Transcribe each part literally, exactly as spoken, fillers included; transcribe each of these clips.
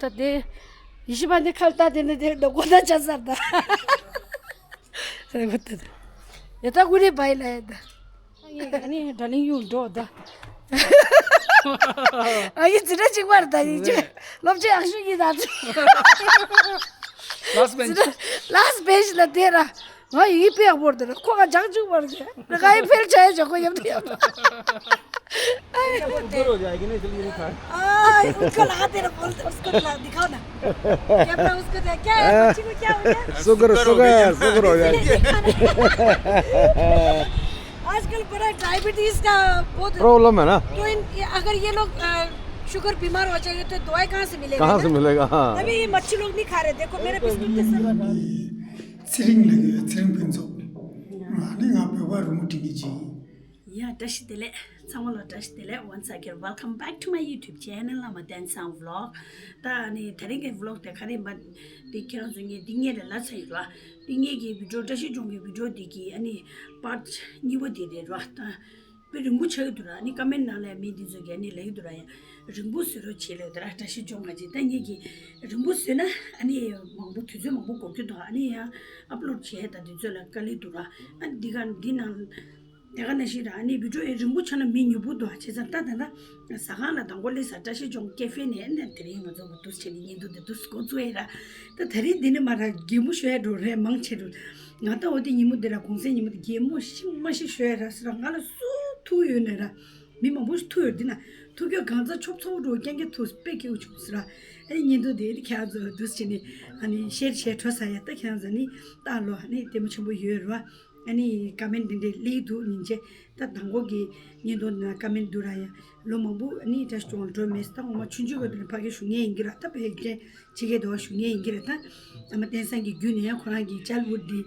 ད་དེ་ཡེ་ཤེས་པ་འདི་ཁ་ལྟ་དེ་ནི་དེ་ནི་གོ་ད་ཆ་ཟར་ད་རེ་གོ་ད་ད་ཡ་ད་ཀུ་རེ་བའི་ལ་ཡ་ད་ཨ་ནི་ཌར་ལིང་ཡུ་འགྲོ་ད། ཨ་ཡི་ཙི་ར་ཅིག་བར་ད་ཡི་ཅེ་སློབ་ཆེན་ཨག་ཤུ་ཡི་ད་ཙི་ར་ལཱསི་བེན་ཅི་ལ་དེ་ར། हाँ, ये पे अब बोल दे रहा, को का जग जू बोल दे। लगा ये फेल चाहे जो को ये दिया। उसको रोज आएगी ना, इसलिए नहीं खाया। हाँ, उसको लगा तेरा बोल दे, उसको दिखा, दिखाओ ना। कैमरा उसको दे, क्या है, बच्ची को क्या हो गया? शुगर, शुगर, शुगर हो जाएगी। इसलिए नहीं खाना। आजकल बड़ा डायबिटीज का बहुत प्रॉब्लम है ना। तो इन, ये, अगर ये लोग, अ, शुगर बीमार हो जाएंगे तो दवाई कहाँ से मिलेगा कहाँ से ना? मिलेगा? हाँ। अभी ये मच्छी लोग नहीं खा रहे, देखो मेरे बिस्कुट के साथ। ཚེ་རིང་ལགས་ཀྱིས་ཚེ་རིང་ཕུན་ཚོགས། ཨ་ནི་ང་བོད་པ་རི་མོ་འབྲི་མཁན་ཅིག་ཡིན། ཡ་བཀྲ་ཤིས་བདེ་ལེགས་ཚང་མ་ལ། བཀྲ་ཤིས་བདེ་ལེགས། Once again welcome back to my YouTube channel, ཨ་མ་བསྟན་བཟང་vlog. ད་ཨ་ནི་དེ་རིང་གི་vlog དེ་ག་རེ་ཡིན་པ་འདི་ཁྱེད་རང་ཚོ་ངས་འདི་སྔོན་ལ་ལབ་ཚར་ཡོད་ར། འདི་སྔོན་གྱི་བི་ཌིའོ་བཀྲ་ཤིས་ལྗོངས་ཀྱི་བི་ཌིའོ་འདི་གི་ཨ་ནི་པར་ཊི་གཉིས་པ་དེ་རེད་ར། ད་དཔེ་རིང་པོ་ཆགས་ཀྱི་འདུག་ར། ཨ་ནི་ཀོ་མེན་ཊི་ནང་ལ་མི་འདི་ཚོ་གིས་ཨ་ནི་ལབ་ཀྱི་འདུག་ར། ཡ་རིང་པོ་བཟོ་རོགས་བྱེད་ལབ་འདུག་ར། བཀྲ་ཤིས་ལྗོངས་ཁ་ཅིག་ད་ངེད་ཀྱིས་རིང་པོ་བཟོས་ན་ཨ་ནི་མང་པོ་དུས་ཚོད་མང་པོ་འགོར་གྱི་འདུག་ཨ་ནི་ཡང་ཨབ་ལོཌ་བྱས་ད་དུས་ཚོད་ལ་དཀའ་ལས་འདུག་ར། ཨ་ནི་འདི་ག་འདི་ནང་དེ་ག་ནང་བཞིན་ར། ཨ་ནི་བི་ཌིའོ་ཡང་རིང་པོ་ཆགས་ན་མི་ཉོབ་པོ་འདུག་བྱས་ཙང་ད་ད་ད་ཟ་ཁང་ལ་དང་པོ་སླེབས་ས་བཀྲ་ཤིས་ལྗོངས་ཀེ་ཧྥེ་ནས་ཨ་ནི་དེ་རིང་ང་ཚོ་གི་འདུག་བྱས་ནས་བརྙན་ཐུང་འདི་འདུག་འགོ་བཙུགས་ཡ་ར། ད་དེ་རིང་འདི་ནས་མར་ར་གད་མོ་ཤོར་ཡ་འགྲོ་རེད། མང་ཆེ་འགྲོ། ང་ད་འོ་དེ་ཉིན་མོ་འདི་ར་གུང་སེང་ཉིན་མོ་དེ་གད་མོ་ཤི་མ་ཤི་ཤོར་ཡ་ར་ཟེར་ར། ང་ལ་སུ་ཐུག་ཡོད་ན་ར། མི་མང་པོ་ཞིག་ཐུག་ཡོད་འདི་ན། ཐུག་རྒྱུ་གང་ཚ་ཆོབ་ཚོ་འགྲོ་རྐྱང་རྐྱང་ཐུག་དཔེ་སྐྱིད་པོ་བྱུང་ཟེར་ར། ཨ་ནི་བརྙན་ཐུང་དེ་ཁྱེད་རང་ཚོ་འདུག་བྱས་ནས་ཨ་ནི་ཤེར་བྱས་འགྲོ་ས་ཡ། ད་ཁྱེད་རང་ཚོ་ནི་ལྟ་ལོ། ཨ་ནི་ལྟད་མོ་ཆེན་པོ་ཡོད་ར། ཨ་ནི་ཀོ་མེན་ཊི་འདི་འདྲའི་སླེབས་འདུག་ཉིན་བྱས། ད་དང་པོ་གི་བརྙན་ཐུང་ནང་ཀོ་མེན་ཊི་འདུག་ར། ཡ་ལོ་མང་པོ་ཨ་ནི་བཀྲ་ཤིས་ལྗོངས་ལ་འགྲོ་མེད། ད་ངོ་མ་ཆུང་ཆུང་གི་དུས་ནས་ཕ་གིར་བཞུགས་མཁན་ཡིན་གྱི་ར། ད་ཕ་གིར་ཕྱི་རྒྱལ་དུ་བ་བཞུགས་མཁན་ཡིན་གྱི་ར། ད་ཨ་མ་བསྟན་བཟང་གི་བརྒྱུད་ནས་ཡང་ཁོ་རང་གི་ཅལ་ཝུཌ་འདི་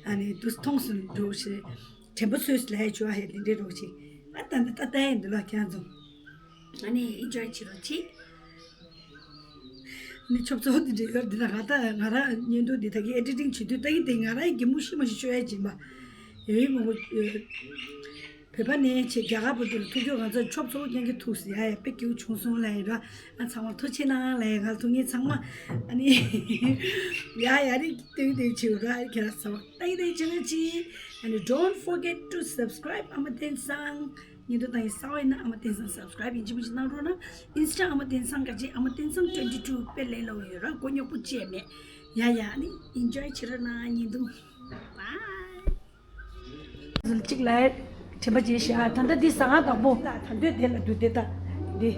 ཨ་ནི་འདུག་མཐོང་སོང་འགྲོ་ཞེས། དྲན་པ་ཚོས་ལས་བྱོས་ཨ་ཧེ་དེ་འདྲའི་རོགས་ཅིག་ཨ་ད་འདི་ད་ལྟ་ཡིན་འདི་ལ་ཁྱེད་ཚོ་ཨ་ནི་ཨེན་ཇོའི་བྱེད་རོགས་ཅིག་ནི་ཆོབ་ཚོ་འདི་འདྲའི་ཡོད་འདི་ན། ང་ད་ང་རང་བརྙན་ཐུང་འདི་ད་གི་ཨེ་ཌི་ཊིང་བྱེད་དུས་ད་གི་དེ་ང་རང་གི་མུ་ཤི་མ་ཤི་ཤོད་ཡ་སྦྱིན་པ་ཡོད་ཡོད་མང་པོ་ཡོད། བོད་པ་ནས་ཆེ་རྒྱ་གར་བུ་དུ་ལ་ཐུག་རྒྱུ་ང་ཚོ་ཆོབ་ཚོ་རྐྱང་གི་ཐུག་ཟེར་ཡ་ཡ་དཔེ་སྐྱིད་པོ་བྱུང་སོང་ལ་ཡིན་ར། ང་ཚང་མ་ཐུགས་ཆེ་གནང་ལ་ཡ་ང་ལ་ཐུག་ངེད་ཚང་མ་ཨ་ནི་ཡ་ཡ་རིགས་ཏེའུ་ཏེའུ་བྱེད་ར། ཁྱེད་རང་ཚང་མ་ཏེའུ་ཏེའུ་བྱེད་རོགས་གྱིས། And don't forget to subscribe ཨ་མ་བསྟན་བཟང་། བརྙན་ཐུང་བཏང་ཡིན་གསར་པ་ཡིན་ན་ཨ་མ་བསྟན་བཟང་སབ་སི་ཀ་རའིབ་ཡིན་གཅིག་མིན་གཅིག་གནང་རོགས་གནང་། ཨིན་སི་ཊ་ཨ་མ་བསྟན་བཟང་ག་ཅི། ཨ་མ་བསྟན་བཟང་twenty two དཔེ་ལས་སླ་པོ་ཡོད་ར། མགོ་རྙོག་པོ་བཅས་མེད། ཡ་ཡ་ཨ་ནི་ཨེན་ཇོའི་བྱེད་རོགས་གནང་། བརྙན་ཐུང་བཱའི། གཅིག་ལ་དྲན་པ་བརྗེད་ཤག་ད་ལྟ་འདི་ཟ་ཁང་བདག་པོ་ད་འདོད་དེ་ལ་འདུག་དེ་ད་འདི་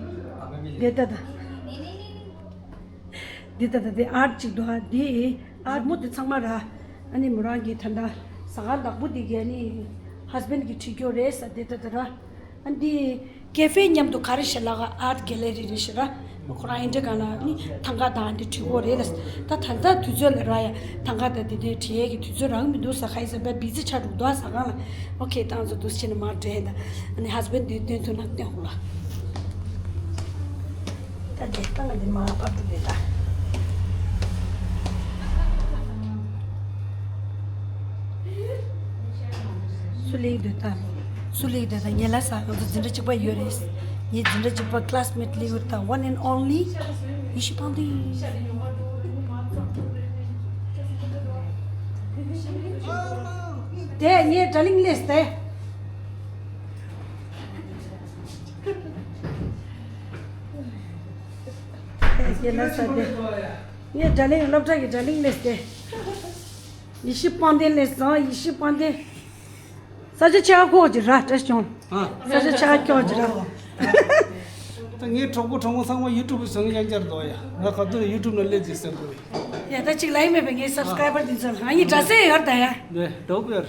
དེ་ད་ད་འདི་ད་ད་འདི་ཨར་ཊི་གཅིག་འདུག་ཨ་འདི་ཨར་ཊི་མོ་དེ་ཚང་མ་ར། ཨ་ནི་མོ་རང་གི་ད་ལྟ་ཟ་ཁང་བདག་པོ་འདི་གི་ཨ་ནི་ཧས་བྷེན་ཌི་གི་ཁྲིད་རྒྱུ་རེད་ས་དེ་ད་ད་ར། ཨ་འདི་ཀེ་ཧྥེ་མཉམ་དུ་ག་རེ་ཞེས་ལབ་ག་ཨར་ཊི་གེ་ལེ་རི་རེད་ཞེས་ར། ཁོ་རང་ཨིན་དྲ་གང་ལ་ནི་ཐང་ག་དང་འདི་བྲིས་ཀྱི་ཡོད་རེད་ལ། ད་ད་ལྟ་དུས་ཚོད་ལ་ར་ཡ་ཐང་ག་དང་འདི་འདྲའི་བྲིས་ཡས་ཀྱི་དུས་ཚོད་རག་མི་འདུག་ས། ཁ་ཡི་ས་བས་བི་ཛི་ཆགས་འདུག་དོ་ཟ་ཁང་ལ། ཨོ་ཁེ་ཏང་ཚོ་འདུག་ཕྱིན་ནས་མར་འགྲོ་ཡས་ད། ཨ་ནི་ཧས་བྷེན་ཌི་འདི་སྟོན་ཐུབ་ན་སྟོན་ཧོ་ལ། ད་འདི་ཏང་འདི་མར་ཕབ་འདུག་རེད་ད། སུ་ལེགས་འདོད་ད། སུ་ལེགས་འདོད་ད་ངེད་ལ་ས་ང་ཚོ་འཛིན་གྲྭ་གཅིག་པ་ཡོད་རེད། ངའི་འཛིན་གྲྭ་གཅིག་པ་ཀི་ལ་སི་མེ་ཊི་ལེགས་འདོད་ད་one and only ཡེ་ཤེས་དཔལ་ལྡན། དེ་ངའི་དྲ་གླིང་ལས་དེ། ངའི་དྲ་གླིང་སློབ་གྲྭ་གི་དྲ་གླིང་ལས་དེ། ཡེ་ཤེས་དཔལ་ལྡན་ལས་བཟང་ཡེ་ཤེས་དཔལ་ལྡན། ས་ཆ་ཆེ་ཁ་ཁོག་ཅིག་ར་བཀྲ་ཤིས་ཀྱང་། ཨ། ས་ཆ་ཆེ་ཁ་ཁྱོག་ཅིག་ར། ད་ངའི་གྲོགས་པོ་གྲོགས་མོ་ཚང་མ་ཡུ་ཊུབ་བཟོ་ཡང་བསྐྱར་འདུག་ཡ། ང་ག་དུས་ཡུ་ཊུབ་ནང་སླེབས་ཀྱི་ཟེར་དགོས། ཡ་ད་ཅིག་ལ་ཡིན་མེད་པའི་ངའི་སབ་སི་ཀ་རའི་བར་འདི་ཚོ་ང་གཉིས་འདྲ་སེ་ཡོད་ད་ཡ། ནས་དོག་པའི་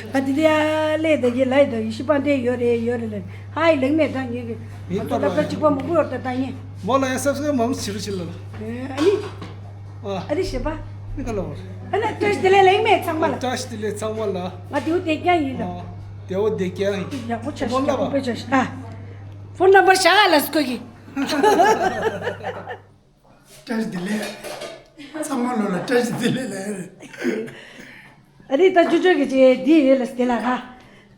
ཨ་དེ་དེ་ཡ་ལས་ད་གི་ལ་ཡི་ད་ཡེ་ཤེས་དཔལ་ལྡན་ཡོད་རེད་ཡོད་རེད་ལ། ཧ་ཡི་ལེགས་མེད་ད་ངེད་ཀྱི་ང་ཚོ་སློབ་གྲྭ་གཅིག་པ་མང་པོ་ཡོད་ད་ད་ངེད། མོ་ལ་ཡ་སབ་སི་ཀ་རའིབ་མང་པོ་བྱེད་རོགས་བྱེད་ལ། ཨ་ནི། ཨ་ཨ་ནི་ཞེས་པ། ནི་ག་ལ་བར། ཨ་ནི་བཀྲ་ཤིས་བདེ་ལེགས་ལེགས་མེད་ཚང་མ་ལ། བཀྲ་ཤིས་བདེ་ལེགས་ཚང་མ་ལ། ང་དེའུ་བདེ་རྐྱང་ཡིན་ལ། ཨ། དེའུ་བདེ་རྐྱང་ཡིན། ཡག་པོ་ཆ་ཕོན་ཞིག་ལ་ཡག་པོ་བ། དཔེ་ཆ་ཞིག་ཨ། ཕོན་ནམ་བར་བཞག་ཨ་ལ་སྐོ་གི། བཀྲ་ཤིས་བདེ་ལེགས། ཚང་མ་ལོ་ལ་བཀྲ་ཤིས་བདེ་ལེགས་ལ་ཡ་རེད། ཨ་རི་ད་ཅོ་ཅོ་གི་ཅེ་འདི་ཡོད་ལ་སྟེ་ལ་ཧ།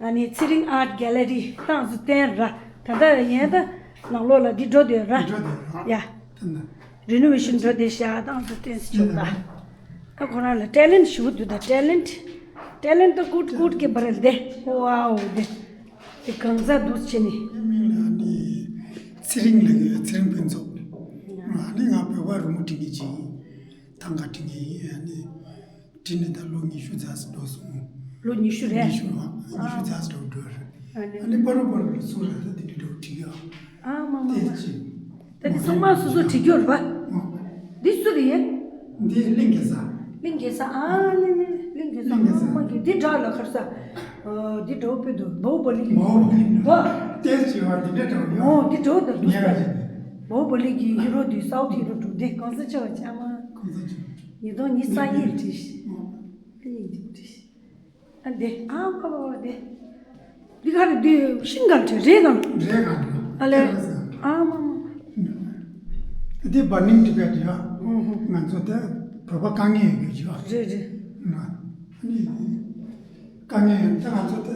ཨ་ནི་ཚེ་རིང་ཨར་ཊི་གེ་ལེ་རི་ཏང་སུ་བསྟན་ར། ད་ལྟ་ཡན་ད་ནང་ལོགས་ལ་འདི་འགྲོ་དུས་ར། འགྲོ་དུས་ར། ཡ། ད་ན། རི་ནོ་ཝེ་ཤན་འགྲོ་དེ་ཤ་སྟངས་སུ་བསྟན་སུ་བྱུང་ད། ད་ཁོ་རང་ལ་ཊེ་ལེན་ཊི་ཞུ་འདུག་ད་ཊེ་ལེན་ཊི། ཊེ་ལེན་ཊི་ད་ཀུད་ཀུད་ཀྱི་བར་དེ། ཝའོ་དེ། དེ་གང་ཟག་འདུག་ཆེ་ནི། མིང་ལ་ནི། ཚེ་རིང་ལ་ཡོད་ཚེ་རིང་ཕུན་ཚོགས། ཨ་ནི་ང་བོད་པ་རི་མོ་འབྲི་མཁན་ཅིག་ཡིན། ཐང་ག་འབྲི་མཁན་ཡིན་ཨ་ནི། དེ་ནས་ད་ལོ་ཉི་ཤུ་རྩ་ཙམ་འགྲོ་སོང་། ལོ་ཉི་ཤུ་རེད། ཉི་ཤུ་རེད། ཉི་ཤུ་རྩ་ཙམ་འགྲོ་འགྲོ་རེད། ཨ་ནི། ཨ་ནི་པ་རུ་པ་རུ་སུ་རེད་ད་དེ་འདྲ་འགྲོ་བྲིས་ཡོད། ཨ་མ་མ་མ། དེ་ཅི། ད་དེ་ཚང་མ་སོ་སོ་བྲིས་རྒྱུ་རེད་པ། ཨ། འདི་སུ་རེད། འདི་གླིང་གེ་སར། གླིང་གེ་སར་ཨ་ནི་ནི་གླིང་གེ་སར་གླིང་གེ་སར། ཨ་མ་གི་འདི་འདྲ་ལ་ཁར་ས། འདི་འདྲ་བོ་དཔེ་འདུག་བྷ་ཧུ་པ་ལི་གི། བྷ་ཧུ་པ་ལི་གི་འདྲ། དེ་ཅི་བ་འདི་འདྲ་འདྲ་བོ་ཡོད། ཨོ་འདི་འདྲ་བོ་ད་འདུག་ཉེ་ར་ཅིག་བྷ་ཧུ་པ་ལི་གི་ཧི་རོ་འདི་སའུ་ཐི་ཧི་རོ་འདུག་འདི་གང་ས་ཆེ་བ་ཅང་མ། གང་ས་ཆེ་བ། ཉིས་སྟོང་ཉི་ཤུ་རྩ་གཉིས་བྲིས། ཨ་ནི་འདི་བྲིས། ཨ་འདི་ཨ་ཁ་བ་བ་འདི། འདི་ག་རེ་འདི་ཤིང་ག་འདྲ་རེད་དམ། རེད་ག་འདྲ། ཨ་ལེ། ཨ་མ་མ། འདི་བར་ནིང་ཊི་བེཊ་ཡ། ང་ཚོ་ད་བོད་པ་དཀའ་ངལ་ཡོད་རྒྱུ་ཅིག་ཡ། རེད་རེད། ཨ་ནི། དཀའ་ངལ་ཡོད་ད་ང་ཚོ་ད།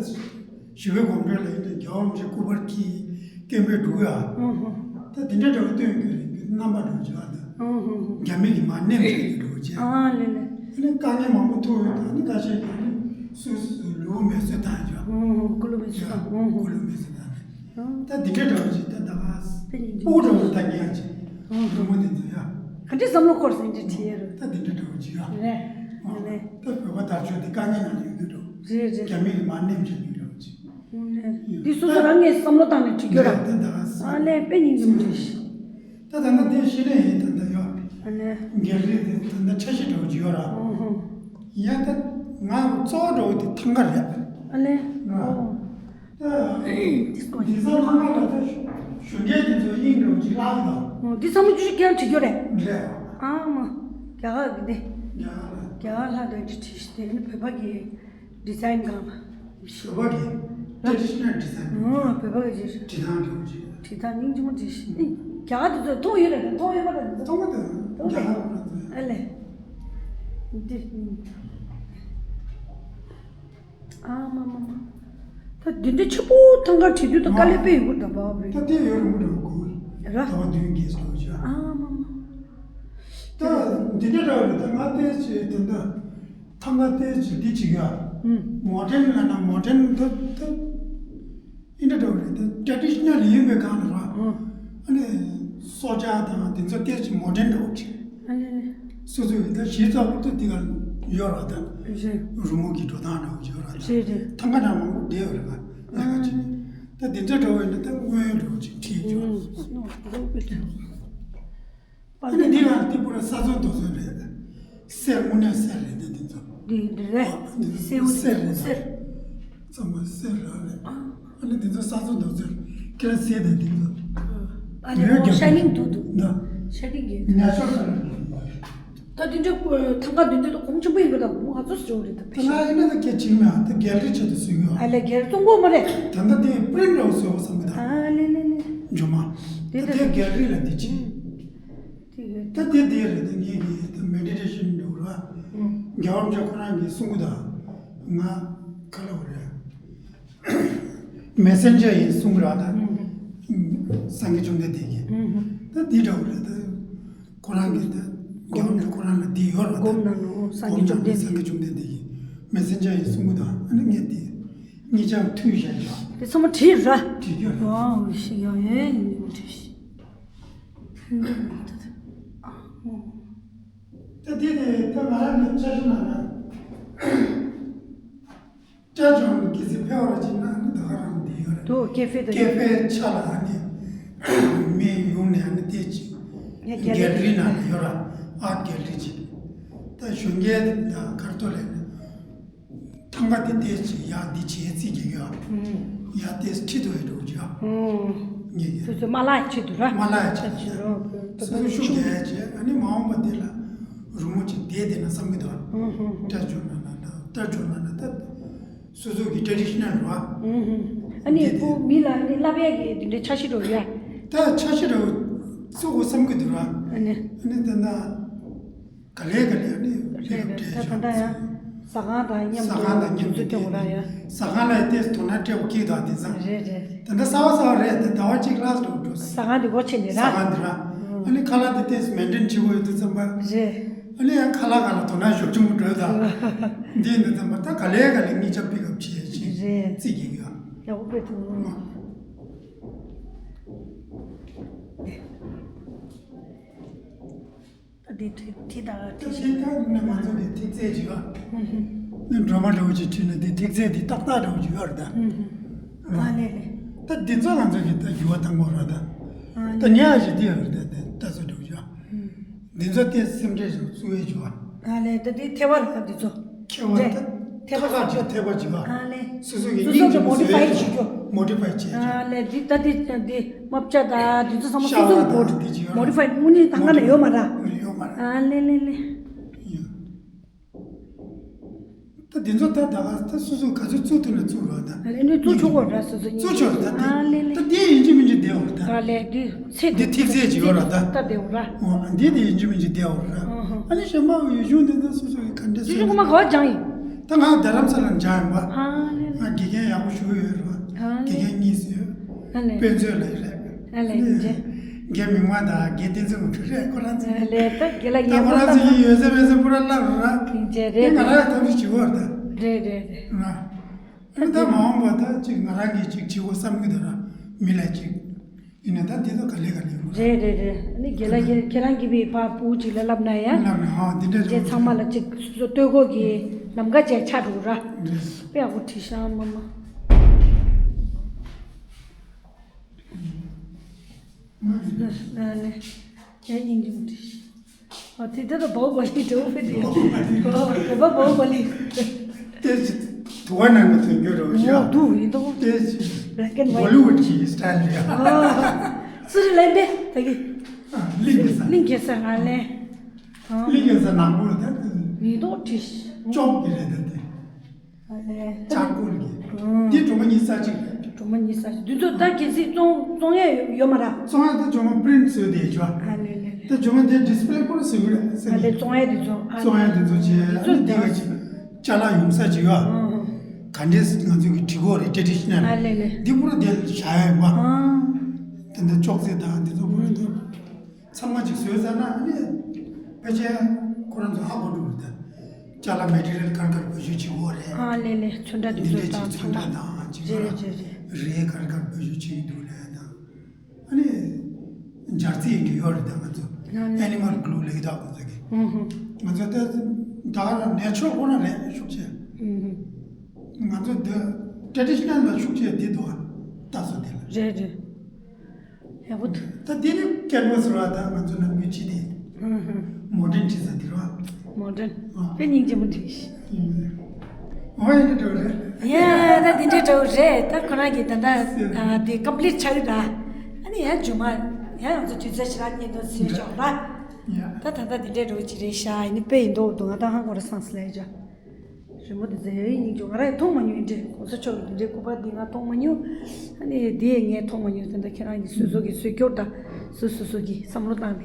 ཞི་བའི་གོམ་བགྲོད་ལ་ཡིན་ན་རྒྱལ་བ་རིན་པོ་ཆེ་སྐུ་པར་གྱིས་སྐད་འབོད་འགྲོ་གི་ཨ། ད་དེ་འདྲ་འདྲ་བོ་སྟོན་རྒྱུ་རེད་རྣམ་པ་འདྲ་བོ་བྱེད་པ་དང་། རྒྱ་མི་གིས་མར་མནན་བྱེད་རྒྱུ་འདྲ་བོ་བྱས། ཨ་ལེ་ལེ། ཨ་ནི་དཀའ་ངལ་མང་པོ་ཐུག་ཡོད་ད་ནི་ཁ་ཤས་ཀྱིས་ནི་སུ་སུ་ལུས་མེ་གསོད་བཏང་རྒྱུ། སྐུ་ལུས་མེ་གསོད་བཏང་། སྐུ་ལུས་མེ་གསོད་བཏང་། ད་དེ་འདྲ་འདྲ་བོ་ཅིག་ད་ད་བ་སྤུ་གུ་འདྲ་བོ་ད་ཉལ་ཅིག་རི་མོ་དེ་ཚོ་ཡ། ག་འདྲ་བསམ་བློ་འཁོར་སོང་འདྲ་བྲིས་ཡོད་རེད། ད་དེ་འདྲ་འདྲ་བོ་ཅིག་ཡ། རེད། ད་བོད་པ་དར་ལྕོག་དེ་དཀའ་ངལ་ནང་ཡོད་རྒྱུ་འདྲ་བོ། རེད་རེད། རྒྱ་མི་གིས་མར་མནན་བྱེད་རྒྱུ་འདྲ་བོ་ཅིག་འདི་སོ་སོ་རང་ངས་བསམ་བློ་བཏང་ནས་བྲིས་རྒྱུ་ར། རེད་ད་ད་བ་ས། ཨ་ལས་དཔེ་སྙིང་རྗེ་མོ་རེད། ད་ད་ལྟ་དེ་ཤི་ནས་ཡིན་ད་ལྟ་ཡོད། ཨ་ལས། རྒྱལ་རིགས་དེ་ད་ལྟ་འཆར་གཞི་འདྲ་བོ་ཅིག་ཡོད་ར། ཨོ་ཧོ། ཡིན་ཡང་ད་ང་གཙོ་བོ་འདྲ་བོ་དེ་ཐང་ག་རེད། ཨ་ལས། ཨོ། ད། འདི་ས་ལྷག་མ་ལ་ད་གཞོན་སྐྱེས་དེ་ཚོ་དབྱིངས་འདྲ་བོ་ཅིག་ལྷག་ཡོད། ཨོ་འདི་ཚང་མ་བཅུ་ཅིག་ཀྱང་བྲིས་རྒྱུ་རེད། རེད། ཨ་མ། རྒྱ་གར་གི་དེ། རྒྱ་གར་ལ། རྒྱ་གར་ལྷག་འདྲ་བོ་ཅིག་བྲིས་ཤིག་དེ་ནི་བོད་པ་གི་ཌི་ཛའིན་གང་ལ། བོད་པ་གི་ཊེ་ཌི་ཤི་ནལ་ཌི་ཛའིན། ཨོ་བོད་པ་གི་ཅིག་བྲིས་སྟངས་འདྲ་བོ་ཅིག་བྲིས་སྟངས་སྙིང་རྗེ་མོ་བྲིས་ཤིག་རྒྱ་གར་དེ་ཚོ་མཐོང་ཡོད་རེད་མཐོང་ཡོད་པ་རེད། མཐོང་གི་འདུག་མཐོང་གི་རྒྱ་གར་ཁོ་རང་ཚོ་ཡ། ཨ་ལས། འདི། ཨ་མ་མ་མ། ད་འདི་འདྲ་ཆེ་པོ་ཐང་ག་བྲིས་དུས་ད་དཀའ་ལས་དཔེ་ཡོད་རེད་ད་བབ་རེད། ད་དེ་ཡོད་རུང་མི་འགྲོ་དགོས། ར། ད་བ་དུས་རྒྱས་སུ་འགྲོ་བྱ། ཨ་མ་མ། ད་འདི་འདྲ་འདྲ་བ་རེད་ད་ང་ལྟས་ཅིག་དེ་འདྲ། ཐང་ག་ལྟས་ཅིག་འདི་ཅིག་ཡ། མོ་ཌན་ལ་ན་མོ་ཌན་ད་ད། འདི་འདྲ་འདྲ་བ་རེད་ད་ཊེ་ཌི་ཤི་ནལ་ཡིན་པའི་སྒང་ལ་ར། ཨ་ནི། སྲོག་ཆགས་དང་དེ་ཚོ་ལྟས་ཅིག་མོ་ཌན་འདྲ་བོ་ཅིག་ཨ་ལེ་ལེ། སོ་སོ་གི་ད་གཞི་རྩ་བོ་ད་དེ་ག་ཡོད་ར་ད། རེད། རི་མོ་གི་འགྲོ་སྟངས་འདྲ་བོ་ཅིག་ཡོད་ར་ད། རེད་རེད། ཐང་ག་ནང་མང་པོ་བསྡད་ཡོད་རེད་ང་ལ་ཁ་ཅིག་ད་དེ་འདྲ་འདྲ་བོ་ཡིན་ན་ད་སྔོན་འགྲོ་བོ་ཅིག་བྲིས་ཡོད། ཨ་ནི་འདི་ཡང་ཏི་པུ་ར་ས་ཚོན་རྡོ་ཚོན་རེད། གསེར་དངོས་གནས་གསེར་རེད་འདི་འདི་ཚོ། འདི་འདི་རེད། འདི་གསེར་གསེར་རེད། གསེར། ཚང་མ་གསེར་རང་རེད། ཨ་ནི་འདི་ཚོ་ས་ཚོན་རྡོ་ཚོན་ཁྱེད་རང་གསེར་དང་འདི་ཚོ། ཨ་ནི་ཡོད་ཀྱང་ཤ་ནིང་འདུག་འདུག་འདི་ཤ་ནིང་གི་ནས་ཤོར་ས་རེད། ད་འདི་འདྲ་ཐང་ག་འདི་འདྲ་ད་གོང་ཆེན་པོ་ཡིན་པ་དང་གོང་ང་ཚོ་ཟེར་བ་རེད་ད། ད་ང་ཡིན་ན་ད་སྐད་ཅིག་མེད་ཨ་ད་གེལ་རི་ཆེད་དུ་བཟོས་ཡོད་ཨ། ཨ་ལས་གེལ་རི་བཙོང་གོ་མ་རེད། ད་ལྟ་དེ་པི་རིན་ཊི་འདྲ་བོ་བཟོས་པ་བསམ་གི་ད། ཨ་ལེ་ལེ་ལེ། ཇོ་མ། དེ་ད་ད་དེ་གེལ་རི་ལ་འདི་ཅི། དེ་ད་དེ་དེ་རེད་ད་ངེད་ཀྱི་ད་མེ་ཌི་ཊེ་ཤན་འགྲོ་ར། རྒྱལ་བ་རིན་པོ་ཆེ་ཁོ་རང་གིས་གསུང་གི་ད། ང་ག་ལ་བ་རེད། མེ་སེན་ཇར་ཡིན་གསུང་གི་ར་ད། སངས་རྒྱས་བཅོམ་ལྡན་འདས་ཀྱིས། ད་འདི་འདྲ་བོ་རེད་ད། ཁོ་རང་གིས་ད་རྒྱལ་བ་རིན་པོ་ཆེ་ཁོ་རང་ལ་འདི་ཡོད་ར་ད། སྒོམ་གནང་ནོ་སངས་རྒྱས་བཅོམ་ལྡན་འདས། སངས་རྒྱས་བཅོམ་ལྡན་འདས་ཀྱིས་མེ་སེན་ཇར་ཡིན་གསུང་གི་ད་ཨ་ནི་ངས་འདི། གཉིས་ཆར་མཐུད་བཞག་ཡོད། དེ་ཚང་མ་བྲིས་ར། བྲིས་རྒྱུ་རེད། ཝའོ་ཤི་ཡོ་ཡེ་ཡིན་ནི་བྲིས་ཤི། ད་དེ་དེ་ད་ང་རང་གི་འཆར་གཞི་ནང་ན། སྐྲ་བྱུང་གི་ཚེ་ཕེ་བར་ཅིག་ན་ནི་ད་ག་རང་འདི་ཡོད་རེད། དུ་ཀེ་ཧྥེ་དུ། ཀེ་ཧྥེ་ཆ་ལ་ཨ་ནི་མི་ཡོང་ནས་ཨ་ནི་བལྟས་ཅིག་ངས་གེལ་རི་ནང་ལ་ཡོད་ར། ཨར་ཊི་གེལ་རི་ཅིག་ད་གཞོན་སྐྱེས་དང་ཁར་ཐོག་ལས་ནི། ཐང་ག་དེ་ཏོག་ཙམ་ཡག་འདི་བྱས་རྩིས་རྒྱག་གི་ཡོད། ཡག་ཏོག་ཙམ་ཁྲིད་དུ་ཡོད་འགྲོ་གི་ཡོད། ངེད་ཀྱི་སོ་སོའི་མ་ལག་ཁྲིད་དུ་ར། མ་ལག་ཁྲིད་དུ་ར། སོ་སོ་ཤུགས་རྒྱག་ཡ་བྱས་ཨ་ནི་མ་འོངས་པ་དེ་ལ་རི་མོ་ཅིག་བསྡད་བསྡད་ན་བསམ་གི་འདུག་སྐྲ་བྱུང་ན་ན་ད་སྐྲ་བྱུང་ན་ན་ད་སོ་སོ་གི་ཊེ་ཌི་ཤི་ནལ་ར། ཨ་ནི་བུ་མི་ལ་ཨ་ནི་བསླབ་ཡ་གི་དེ་འདྲའི་འཆར་གཞི་འགྲོ་ཡ། ད་འཆར་གཞི་འགྲོ་སོ་གོ་བསམ་གི་འདུག་ར། ཨ་ནི་ཨ་ནི་ད་ན། ག་ལེ་ག་ལེ་ནི་ལྷན་རྒྱས་ད་ད་ད་ཡང་ ཟ་ཁང་དང་མཉམ་དུ། ཟ་ཁང་དང་མཉམ་དུ། དུས་ཚོད་སྟོན་དགོས་ར་ཡ། ཟ་ཁང་ལ་ཡ་ཏོག་ཙམ་དོ་སྣང་སྤྲད་དགོས་ཀྱི་འདུག་དེང་སང་། རེད་རེད། ད་ལྟ་གསར་པ་གསར་པ་རེད། ད་ཟླ་བ་གཅིག་ལྷག་འགྲོ་འགྲོ། ཟ་ཁང་དེ་སྒོ་ཕྱེ་ནས་ར། ཟ་ཁང་དེ་ར། ཨ་ནི་ཁ་ལག་དེ་ཏོག་ཙམ་མེན་ཊེན་བྱེད་དགོས་ཡོད་དུས་ཙམ་པ། རེད། ཨ་ནི་ཡང་ཁ་ལག་སྒང་ལ་དོ་སྣང་ཞེ་པོ་ཅིག་འགྲོ་ད། འདི་ཡིན་དུས་ཙམ་པ་ད་ག་ལེ་ག་ལེ་ངེད་ཅག་པིག་ཨབ་བྱེད་ཡ་ཅིག་རེད། རྩིས་རྒྱག་གི་ཡོད། ཡག་པོ་དཔེ་ཐུབ། ཨ། འདི་ཁྲིད་ཁྲིད་དང་ཁྲིད། ཁྲིད་དང་ནི་ང་ཚོ་གི་ཐིག་ཚད་ཅིག་ཨ། ནི་སྒྲོལ་མ་འདྲ་བོ་ཅིག་ཁྲིད་ན་འདི་ཐིག་ཚད་འདི་ཏག་ཏག་འདྲ་བོ་ཅིག་ཡོད་རེད་ད། ཨ་ལེ་ལེ། ད་འདི་ཚོ་ང་ཚོ་གི་ད་འགྱུར་བ་བཏང་དགོས་རེད་ད། ཨ་ད་ལེ། ཉལ་ཡ་ཞིག་འདི་ཡོད་རེད་ད། ད་ཚོ་འདྲ་བོ་ཅིག་ཨ། འདི་ཚོ་དེ་སེམས་ཁྲལ་ཞིག་བཙུགས་ཡས་ཅིག་ཨ། ཨ་ལེ། ད་འདི་ཐེ་བ་རེད་ད་འདི་ཚོ། ཁེ་བ་རེད། ད་ཐེ་བ་ཐག་ཅིག་ཐེ་བ་ཅིག་ཨ། ཨ་ལེ། སོ་སོ་གི་སོ་སོ་སྙིང་རྗེ་གི་མོ་ཌི་ཕའི་བྱེད་རྒྱུ། མོ་ཌི་ཕའི་བྱེད་རྒྱུ། ཨ་ལེ། འདི་ད་འདི་འདི་རྨ་བྱ་ད་འདི་ཚོ་ཚང་མ་སོ་སོ་གི་ཤ་བ་བོ་ད་འདི་ཅིག་ཡོད་མོ་ཌི་ཕའི་དངོས་གནས་ད་ག་ནས་ཡོད་མ་ར། ཡོད་མ་ར། ཨ་ལེ་ལེ་ལེ། ཡོད། ད་འདི་ཚོ་ད་ད་ག་ད་སོ་སོ་ག་ཚོད་བཙུགས་ཐུབ་ན་བཙུགས་རོགས་ད། ཨ་ལེ། འདི་བཙུགས་ཆོག་གོ་ར་སོ་སོ་གཉིས། བཙུགས་ཆོག་ར་ད་འདི། ཨ་ལེ་ལེ། ད་འདི་ཡིན་གཅིག་མིན་གཅིག་བསྡད་འོ་ད། ཨ་ལེ། འདི་ཚེ་འདི་ཐིག་ཚད་ཅིག་ཡོད་ར་ད། ད་བསྡད་འོ་ར། འོ་འདི་དེ་ཡིན་གཅིག་མིན་གཅིག་བསྡད་འོ་ར། ཨ་ཧ། ཨ་ནི་གཞན་པ་ཡུལ་གཞུང་དེ་ཚོ་སོ་སོ་གི་ག་འདྲ་ཡུལ་གཞུང་ཁོ་མ་ག་བ་སྦྱངས་ཡིན། ད་ང་རྡ་རམ་ས་ལ་སྦྱངས་ཡིན་པ། ཨ་ལེ་ལེ། ང་དགེ་རྒན་ཡག་པོ་ཞུ་གི་ཡོད་ར། ཨ་ལེ། དགེ་རྒན་གཉིས་ཡོད། ཨ་ལེ། དཔེ་མཛོད་ལ་ཡོད་རེད། ཨ་ལེ། ཨ་ལེ། རྒན་མིག་དམར་དང་རྒན་བསྟན་འཛིན་དབང་ཕྱུག་རེད། ཁོ་རང་ཚོ། ཨ་ལེ། ད་རྒན་ལགས་ད་ཁོ་རང་ཚོ་ཡིན་ཡོད་ཚད་མེད་ཚད་པུ་ར་བསླབ་ར། ལྷིང་འཇགས་རེད། ང་རང་ཡང་ཐབས་ཤེས་བྱེད་དགོས་རེད་ད། རེད་རེད་རེད། ར། ད་ད་མ་འོངས་པ་ད་ཅིག་ང་རང་གིས་ཅིག་བྱེད་དགོས་བསམ་གི་འདུག་ར། མི་ལ་ཅིག་ཡིན་ན་ད་འདི་ཚོ་ག་ལེ་ག་ལེ་ཡོང་ར། རེད་རེད་རེད། ཨ་ནི་རྒན་ལགས་ཁྱེད་ཁྱེད་རང་གིས་བི་ཕ་བུ་ཅིག་ལ་བསླབ་ན་ཡ། བསླབ་ན་ཧ་འདི་འདྲ་རེད། ཚང་མ་ལ་ཅིག་སོ་སོ་ལྟོས་གོ་གི་ལམ་ཁ་ཅིག་ཆགས་འགྲོ་ར། རེད། དཔེ་ཡག་པོ་བྲིས་ཤག་མ་མ། ཨ་ནི། ཡ་སྙིང་རྗེ་མོ་དེ། ཨ་དེ་ལྟར་དུ་བའུ་བ་ལི་འདྲ་བོ་དཔེ་དེ། བོད་པ་བའུ་བ་ལི། དེ་དུ་བ་ནང་གི་དོན་འགྱུར་རོ་ཡ། འོ་འདུག་ཡིན་འདུག་དེ་Black and white། བོ་ལི་ཝུད་ཀྱི་སི་ཊལ་རེད་ཡ། ཨ། སུ་རི་ལན་པེ་ད་གི། གླིང་གེ་སར། གླིང་གེ་སར་ང་ལེ། གླིང་གེ་སར་ནག་པོ་རེད་ད། ཡིན་འདུག་དྲིས། ལྕོག་གི་རེད་ད་དེ། ཨ་ལེ། ལྕགས་སྒོར་གྱི། ཨང་། འདི་སྒྲོལ་མ་ཉི་ཤུ་རྩ་གཅིག་རེད། སྒྲོལ་མ་ཉི་ཤུ་རྩ་གཅིག་འདི་ཚོ་ད་གལ་སྲིད་བཙོང་བཙོང་ཡས་ཡོད་མ་ར། བཙོང་ཡས་ད་སྒྲོལ་མ་པི་རིན་ཊི་བཟོས་ཏེ་ཡོད་ཅོ། ཨ་ལེ་ལེ་ལེ། ད་སྒྲོལ་མ་དེ་ཌི་སི་པི་ལེ་པོ་ར་བཟོས་ཡོད་རེད་ཟེར། ཨ་ལེ། བཙོང་ཡས་འདི་ཚོ། ཨ་བཙོང་ཡས་འདི་ཚོ་བྱས། འདི་ཚོ་ཨ་ནི་འདི་ག་ཅིག་ཅ་ལག་ཡོང་ས་ཅིག་ཡོད། ཨང་། ག་འདྲས་ང་ཚོ་གི་བྲིས་སྐོར་རེད། ཊེ་ཌི་ཤི་ནལ། ཨ་ལེ་ལེ། འདི་པོ་ར་དེ་བཞག་ཡས་ཡོད་པ། ཨང་། དེ་འདྲ་ཅོག་ཙེ་དང་འདི་ཚོ་པོ་ར་འདི། ཚང་མ་ཅིག་བཟོས་ཚར་ན་ཨ་ནི་ཕལ་ཆེར་ཁོ་རང་ཚོ་ཧ་གོ་འགྲོ་གི་རེད་ད། ཅ་ལག་མེ་ཊི་རི་ཡལ་ག་རེ་ག་རེ་བེད་སྤྱོད་བྱེད་དགོས་རེད། ཨ་ལེ་ལེ། ཚོན་ཁྲ་འདི་འདི་ཚོ་འདྲ་ཅིག་དང་ཚོན་ཁྲ་ཚོན་ཁྲ་དང་ཅིག་རེད་ཡོད་ར། རེད་རེད་རེད། རས་ག་རེ་ག་རེ་བེད་སྤྱོད་བྱེད་ཀྱི་འདུག་ལབ་ཡ་དང་། ཨ་ནི་འབྱར་རྩི་ཡིན་གྱི་ཡོད་རེད་ད་ང་ཚོ། ཨ་ལེ། ཨེ་ནི་མལ་གླུ་ལབ་ཀྱི་འདུག་ང་ཚོ་གི། ཧུམ་ཧུམ། ང་ཚོ་ད་ད་ག་རང་ནེ་ཆུ་རལ་ཁོ་ན་རེད་ཤུགས་ཆེ། ཧུམ་ཧུམ། ང་ཚོ་འདི་ཊེ་ཌི་ཤི་ནལ་ལ་ཤུགས་ཆེ་འདི་འདུག་ཨ། ད་སོ་འདི་ལ། རེད་རེད། ཡག་པོ་འདུག་ད་འདི་ནི་ཀེན་ཝ་སི་ར་ད་ང་ཚོ་ནམ་རྒྱུན་བྲིས་ཏེ། ཧུམ་ཧུམ། མོ་ཌན་བྲིས་ས་འདི་ར། མོ་ཌན། ཨ། དཔེ་སྙིང་རྗེ་མོ་བྲིས་ཤག་ཨུམ། འོ་ཡིན་འདྲ་འདྲ་བོ་རེད། ཡ་ད་འདི་འདྲ་འདྲ་བོ་རེད། ད་ཁོ་རང་གིས་ད་ལྟ་ཨ་དེ་ཀམ་པི་ལིཊ་ཆགས་ཀྱི་ར། ཨ་ནི་ཡ་མཇུག་མ་ཡ་ང་ཚོ་དུས་ཚོད་ཞེ་དྲག་རྙེད་འདུག་ཟེར་ཆོག་ར། ཡ། ད་ད་ལྟ་འདི་འདྲ་འདྲ་བོ་ཅིག་རེད་ཤག་ཡིན་ནི་དཔེ་ཡིན་མདོག་འདུག་ང་ད་ཧང་གོ་ར་སངས་སི་ལས་ཅོ། རི་མོ་དེ་ཚོ་ཡ་ཡིན་སྙིང་རྗེ། ང་རང་ཡང་མཐོང་མ་མྱོང་། འདི་འདྲའི་གོང་ས་མཆོག་གི་འདི་འདྲའི་སྐུ་པར་འདི་ང་མཐོང་མ་མྱོང་། ཨ་ནི་འདི་ཡང་ངས་མཐོང་མ་མྱོང་། དེ་འདྲ་ཁྱེད་རང་གིས་སོ་སོ་གི་སོ་སྐྱོར་དང་སོ་སོ་སོ་གི་བསམ་བློ་བཏང་ནས་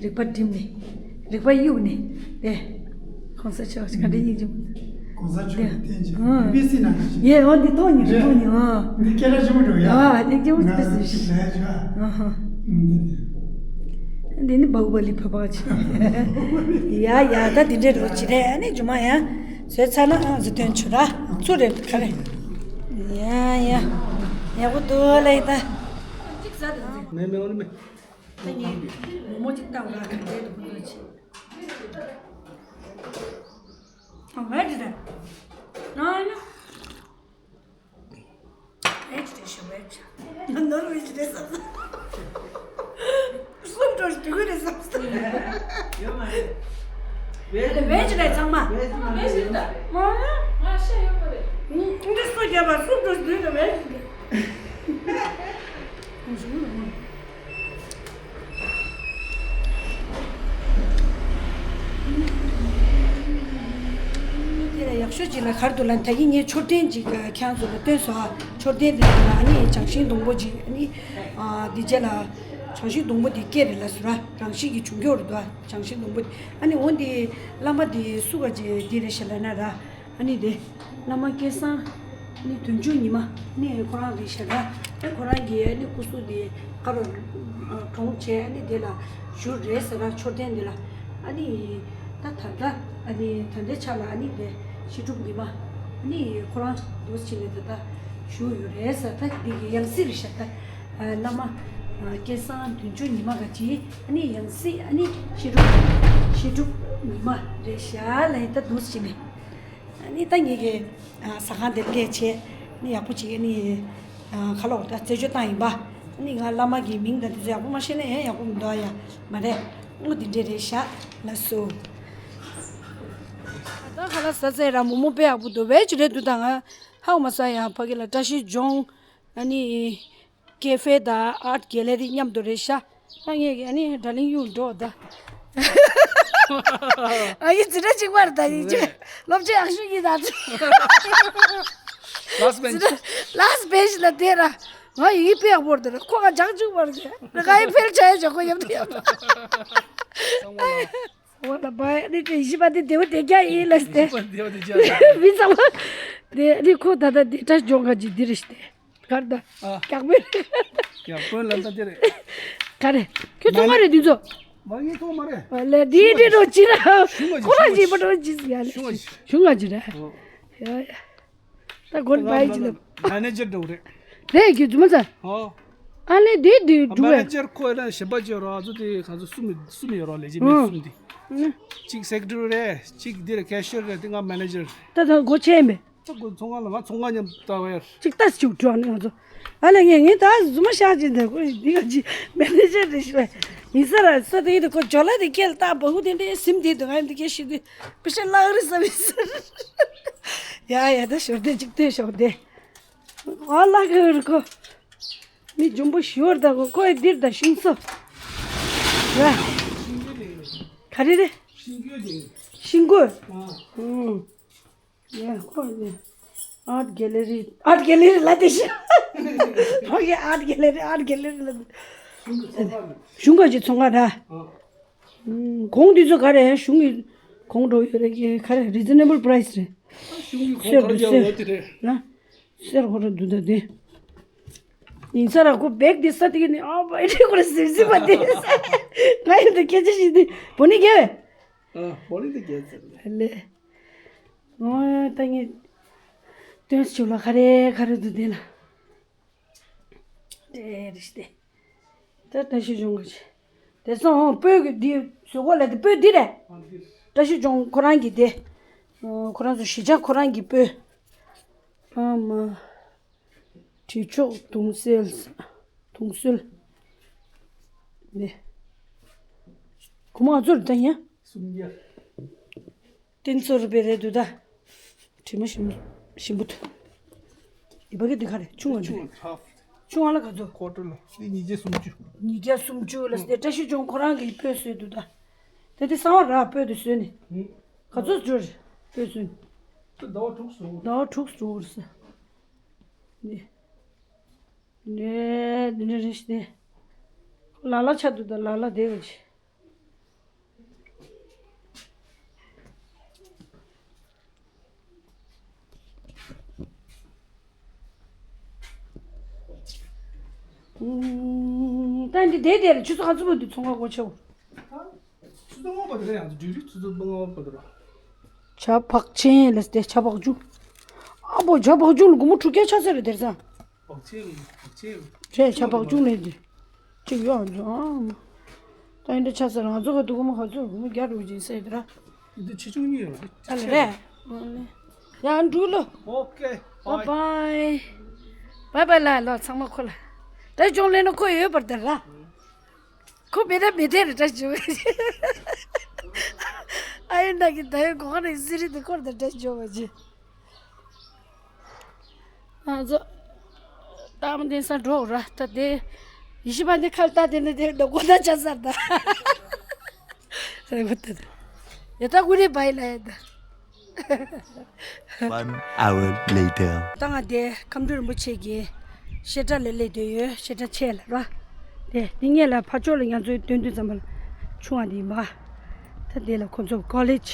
རིག་པ་བསྒྲིམས་ནས་རིག་པ་གཡུགས་ནས་དེ་གོང་ས་མཆོག་ག་འདྲ་སྙིང་རྗེ་མོ། གོང་ས་མཆོག་གི་རྟེན་གྱི་ཨང་བི་སི་ནང་གི་ཡེ་འོ་འདི་མཐོང་མྱོང་། རེད། མཐོང་མྱོང་། ཨང་། འདི་སྐད་གྲགས་ཆེན་པོ་འགྲོ་ཡ། ཨ་ནི་སྐྱེ་བོ་ང་སྤེ་སི་ཅིག་ལས་ཆ། ཨ་ཧ། འདི་འདི་འདི་ནི་བྷ་ཧུ་པ་ལི་བོད་པ་ཅིག་ཡ་ཡ་ད་འདི་འདྲའི་རོ་ཅི་རེད། ཨ་ནི་ཇུ་མ་ཡ། བཟོས་ཚར་ན་ཨ་ཟི་དོན་ཆུ་ར་ཚུ་རེད་ག་རེ། ཡ་ཡ། ཡག་པོ་འདུག་ལེ་ད། གཅིག་ཟ་དང་ཟེར། མེ་མེ་འོ་ནི་མེ། ད་ངས་མོག་མོག་ཅིག་བཏང་ར་ག་འདྲའི་འདུག་ཁོ་ཚོ་ཅི། ཨ་ཝེ་ཇི་རེད། ཨ་ཡ། ཝེ་ཇི་རེད་ཤི་ཝེ་ཇི། ནོར་ཝེ་ཇི་རེད་བསམ་སོང་། སུབ་འགྲོ་ཞིག་འགྲོ་གི་རེད་བསམ་སོང་། ཡོད་མ་རེད། ཝེ་ཇི་རེད། ཝེ་ཇི་རེད་ཚང་མ། ཝེ་ཇི་མ་རེད། མ་རེད། ང་ཤ་ཡོད་མ་རེད། འདི་སོ་བརྒྱབ་པ་སུབ་འགྲོ་ཞིག་འགྲོ་གི་རེད་ཝེ་ཇི་རེད། དེ་ལ་ཡག་ཤོས་ཅིག་ལ་གར་དུ་ལ་ད་གིན་ངས་མཆོད་རྟེན་ཅིག་ཁྱེད་ཚོ་ལ་སྟོན་སོང་ཨ། མཆོད་རྟེན་དེ་ལ་ཨ་ནི་བྱང་ཤིང་སྡོང་པོ་ཅིག་ཨ་ནི་ཨ་འདི་རྗེས་ལ་ བྱང་ཤིང་སྡོང་པོ་དེ་སྐད་རེད་ལ་སུ་ར། རང་བཞིན་གྱིས་བྱུང་ཀྱོག་རེད་དོ། བྱང་ཤིང་སྡོང་པོ་དེ། ཨ་ནི་འོ་འདི་བླ་མ་དེ་སུ་ག་ཅེ་དེ་རེད་ཤ་ལ་ན་ར། ཨ་ནི་དེ་བླ་མ་སྐལ་བཟང་ནི་དོན་གཅོད་ཉི་མ་ནི་ཁོ་རང་རེད་ཤ་ར། ཨ་ཁོ་རང་གི་ཨ་ནི་སྐུ་གཟུགས་དེ་ག་རུ་གྲོངས་བྱས། ཨ་ནི་དེ་ལ་བཞུགས་རེད་ཟེར་ར། མཆོད་རྟེན་དེ་ལ། ཨ་ནི་ད་ད་ལྟ་ཨ་ནི་ད་ལྟའི་ཆ་ལ་ཨ་ནི་དེ་བཤད་སྒྲུབ་ཉི་མ་ཨ་ནི་ཁོ་རང་འདུག་ཕྱིན་ནས་ད་ལྟ་བཞུགས་ཡོད་རེད་ཟེར། ད་འདི་གི་ཡང་སྲིད་རེད་ཤ་ད། བླ་མ་སྐལ་བཟང་དོན་གཅོད་ཉི་མ་ག་ཅི་ཨ་ནི་ཡང་སྲིད་ཨ་ནི་བཤད་སྒྲུབ་བཤད་སྒྲུབ་ཉི་མ་རེད་ཤ་ལ། ད་འདུག་ཕྱིན་ནས་ཨ་ནི་ད་ངེད་ཀྱི་ཟ་ཁང་དེར་སླེབས་བྱས་ཨ་ནི་ཡག་པོ་བྱས་ཨ་ནི་ཁ་ལོག་ད་རྩད་གཅོད་བཏང་ཡིན་པ། ཨ་ནི་ང་བླ་མ་གི་མིང་དང་དེ་ཚོ་ཡག་པོ་མ་ཤེས་ན་ཡང་ཡག་པོ་མི་འདུག་ཡ་མ་རེད། ཨོ་དེ་འདྲས་རེད་ཤག་ལགས་སོ། ད་ཁ་ལག་ཟ་ཚད་ར་མོག་མོག་དཔེ་ཡག་པོ་འདུག་བེ་ཇི་རེད་འདུག་ད་ང་ཧ་གོ་མ་སོང་ཡ། ཕ་གི་ལ་བཀྲ་ཤིས་ལྗོངས་ཨ་ནི་ཀེ་ཧྥེ་དང་ཨར་ཊི་གེ་ལེ་རི་མཉམ་དུ་རེད་ཤག་ད་ངས་ཀྱི་ཨ་ནི་ཌར་ལིང་ཡུལ་འགྲོ་ད། ཨ་ཡི་ཛི་ན་གཅིག་པར་ད་ཡིན་ཅེ་སློབ་ཆེན་ཨང་ཤུ་ཡིན་ད། ལཱསི་ཊི་བེན་ཅི། ལཱསི་ཊི་བེན་ཅི་ལ་བསྡད་ར། ང་ཡི་དཔེ་ཡག་པོར་དེ་ར་ཁོ་ང་ལྗང་བཅུག་པར་དེ་ར་ང་ཡི་ཕེལ་ཆ་ཡ་ཇོ་ཁོ་ཡབ་དེ་ཡབ། འོ་ལ་བ་ཡ་ནི་དེ་ཡི་ཤི་པ་དེ་དེ་བ་དེ་རྒྱ་ཡིན་ལ་སྟེ། མི་ཚང་མ་དེ་ནི་ཁོ་ད་ལྟ་དེ་ཏྲ་ཇོ་ག་ཇི་དེ་རེ་ཤི་དེ་གར་ད་ཨ། རྒྱག་པོ་རེད། རྒྱག་པོ་ལ་ད་དེ་རེད། ག་རེ་ཁྱོད་ཚོང་མ་རེད་དུས་ཚོ། མ་ངའི་ཚོང་མ་རེད། ལས་དེ་དེ་རོ་ཅི་ར་ཁོ་ར་ཅི་པ་རོ་ཅི་ཡ་ལ་ཞུ་ང་ཅི་ར། ཡ་ཡ། ད་གོན་པའི་ཅི་ལ། མེ་ནེ་ཇར་འགྲོ་རེད། རེད་ཀྱི་རྫུན་མ་ཚ། ཨོ། ཨ་ལེ་དེ་དེ་མེ་འགྲོ་ནེ་ཇར་ཁོ་ལ་ཞེ་པ་ཅི་རོ། ཨ་ཚོ་དེ་ཁ་ཚོ་གསུམ་གསུམ་ཡོད་རོ། ལས་ཀྱི་མི་གསུམ་དེ། གཅིག་སེག་རེ་ཊ་རི་རེད། གཅིག་འདིར་ཀེ་ཤི་ཡར་རེད། དེ་ང་མེ་ནེ་ཇར། ད་ད་སྒོ་ཕྱེ་མེད། ད་སྒོ་ཚོང་ཁང་ལ་ང་ཚོང་ཁང་མཉམ་ལྟ་བར། གཅིག་ལྟ་ཞིག་འགྲོ་ནས་ང་ཚོ། ཨ་ལེ་ངས་ངས་ད་རྫུན་མ་བཤད་ཀྱི་འདུག་གོ། འདི་ག་ཅི་མེ་ནེ་ཇར་རེད་ཞུ་བ། ཡིན་ས་ར་ས་དེ་ཡིན་དུ་ཁོ་ཇོ་ལ་དེ་ཁྱེད་ལྟ་བ་ཧུ་དེ་འདྲའི་སེམས་དེ་དུ་ང་ཡིན་དུ་ཁྱེད་ཤི་དུས་པི་ཤ་ལག་རི་ས་མི་ས། ཡ་ཡ་ད་ཞོར་དེ་གཅིག་ལྟོས་ཞོར་དེ། ཨ་ལ་གི་རུ་ཁོ། མི་འཇོན་པོ་ཞིག་ཡོད་ད་གོ། ཁོ་ཡི་འདིར་ད་ཤིང་སོ། ར། ག་རེ་རེད། ཤིང་ཀུན། ཨུམ། ཡ་ཁོ་ནི། ཨར་ཊི་གེ་ལེ་རི། ཨར་ཊི་གེ་ལེ་རི་ལ་དེ་ཤི། ཁོ་གི་ཨར་ཊི་གེ་ལེ་རི། ཨར་ཊི་གེ་ལེ་རི་ལ་དེ། གཞུང་ག་ཅིག་ཚོང་ཁང་ར། ཨུམ། གོང་དུས་ཚོད་ག་རེ་གཞུང་གི་གོང་འགྲོ་ཡོད་རེད་ཀྱི་ག་རེ་རི་ཛི་ནེ་བལ་པ་རའི་སི་རེད། གཞུང་གི་གོང་ག་རེ་ཡོད་དེ་རེད། ན། སེར་ཧོ་ར་འདུག་ད་དེ། ཡིན་ས་ར་ཁོ་བེག་དེ་ས་དེ་གི་ནི་ཨ་བ་ཨེ་ཁོ་ར་སིབ་སིབ་པ་དེ། ང་ཡིན་ད་སྐད་ཆ་ཞིག་དེ་བོ་ནི་རྒྱལ་བས། ཨ་བོ་ནི་ད་རྒྱལ་ཟེར་ལེ། ཨོ་ད་ངས་སྟོན་ཆུ་ལ་ག་རེ་ག་རེ་འདུག་དེ་ལ། དེ་རེ་ཞིག་དེ། ད་བཀྲ་ཤིས་ལྗོངས་གི་ཆེ། དེ་སོང་ཨོ་སྤོས་ཀྱི་འདི་བཟོ་གོ་ལ་དེ་སྤོས་འདི་རེད། བཀྲ་ཤིས་ལྗོངས་ཁོ་རང་གི་དེ། ཁོ་རང་ཚོ་གཞིས་ཆགས་ཁོ་རང་གི་སྤོས། ཨ་མ། དྲི་མཆོག་དུང་སེལ། དུང་སེལ། ནི། གོ་མ་ཚོར་ད་ཡ། སུམ་བརྒྱ། ཏིན་ཚོ་རུ་པའི་རེད་འདུག་ད། དྲི་མ་ཞིམ་ཞིམ་པོ་འདུག་འདི་བ་གི་འདི་ག་རེ་ཆུང་བ་འདི། ཆུང་བ་ཧྥ། ཆུང་བ་ལ་ག་ཚོད། ཁོ་ཊར་ལ་འདི་ཉིས་བརྒྱ་སུམ་ཅུ། ཉིས་བརྒྱ་སུམ་ཅུ་ལ་སྟེ་བཀྲ་ཤིས་ལྗོངས་ཁོ་རང་གིས་སྤོས་བཟོས་འདུག་ད། དེ་དེ་གསང་བ་ར་སྤོས་དེ་བཟོས་ནས། ཧུམ། ག་ཚོད་འབྱོར་སྤོས་བཟོས་ནས། ད་ཟླ་བ་དྲུག་སོང་། ཟླ་བ་དྲུག་འགྲོ་བར་ས། ནི། ནི་འདི་འདྲ་རེད་ཤི་ནི། ལ་ལ་ཆ་འདུག་ད་ལ་ལ་བསྡད་པ་ཅི། ད་འདི་བསྡད་བསྡད་རེད། ཆུ་ཚོད་ག་ཚོད་བར་དུ་ཚོང་ཁང་སྒོ་ཕྱེ་བ། ཆུ་ཚོད་ལྔ་པ་དེ་རེད། ཡང་ཚོ་འབྲུ་རིགས་ཆུ་ཚོད་ལྔ་པ་དེ་རེད། བྱ་བག་ཆེན་ལ་སྟེ་བྱ་བག་ཆུ། ཨ་པོ་བྱ་བག་ཆུ་ལ་སྒོར་མོ་དྲུག་བརྒྱ་ཆགས་ས་རེད་དེར་ས། བག་ཆེན་བག་ཆེན། བྱས་བྱ་བག་ཆུ་ལས་དེ། གཅིག་ཡོད་ཨ། ད་ཡིན་འདྲ་ཆགས་ས་རེད། ང་ཚོ་ག་དུས་སྒོར་མོ་ག་ཚོད་སྒོར་མོ་བརྒྱ་འགྲོ་གི་ཡིན་ས་ཡིན་དེ་ར། འདི་ཆེ་ཆུང་གཉིས་ཡོད་རེད། ཨ་ལ་རེད། ཡང་འགྲུལ་ལོ། ཨོ་ཀེ། བའི་བའི། བའི་བའི་ལ་ལོ་ཚང་མ་ཁོ་ལ། ད་ཅོང་ལེན་ན་ཁོ་ཡོད་པར་དེ་ར། ཁོ་མེད་ན་མེད་དེ་རེད་འདྲ་བྱུང་། ཨ་ཡོད་ན་གི་ད་ཡོད་གོ་ཁ་ནས་ཟི་རི་དེ་ཁོར་དེ་འདྲ་བྱུང་བ་ཅི། ང་ཚོ་རྟགས་མ་འདི་ས་འགྲོ་ར་ད་དེ། ཡེ་ཤེས་པ་འདི་ཁ་ལྟ་དེ་ནི་དེ་འདྲ་གོ་ད་ཆ་ས་ད། ས་གོ་ད་ད། ཡ་ད་ཀུ་རེ་བའི་ལ་ཡ་ད། One hour later. ད་ང་དེ་ཁམས་སྤྲུལ་རིན་པོ་ཆེ་གི་བཤད་གྲྭ་ལ་སླེབས་བསྡད་ཡོད། བཤད་གྲྭ་ཆེ་ལ་ར། དེ་དེ་ངས་ལ་ཕར་ཕྱོགས་ལ་ང་ཚོའི་སྟོན་དུས་ཙམ་པ་ལ་ཆུང་བ་དེ་ཡིན་པ། ད་དེ་ལ་ཁོ་ཚོ་ཀོ་ལེཇ་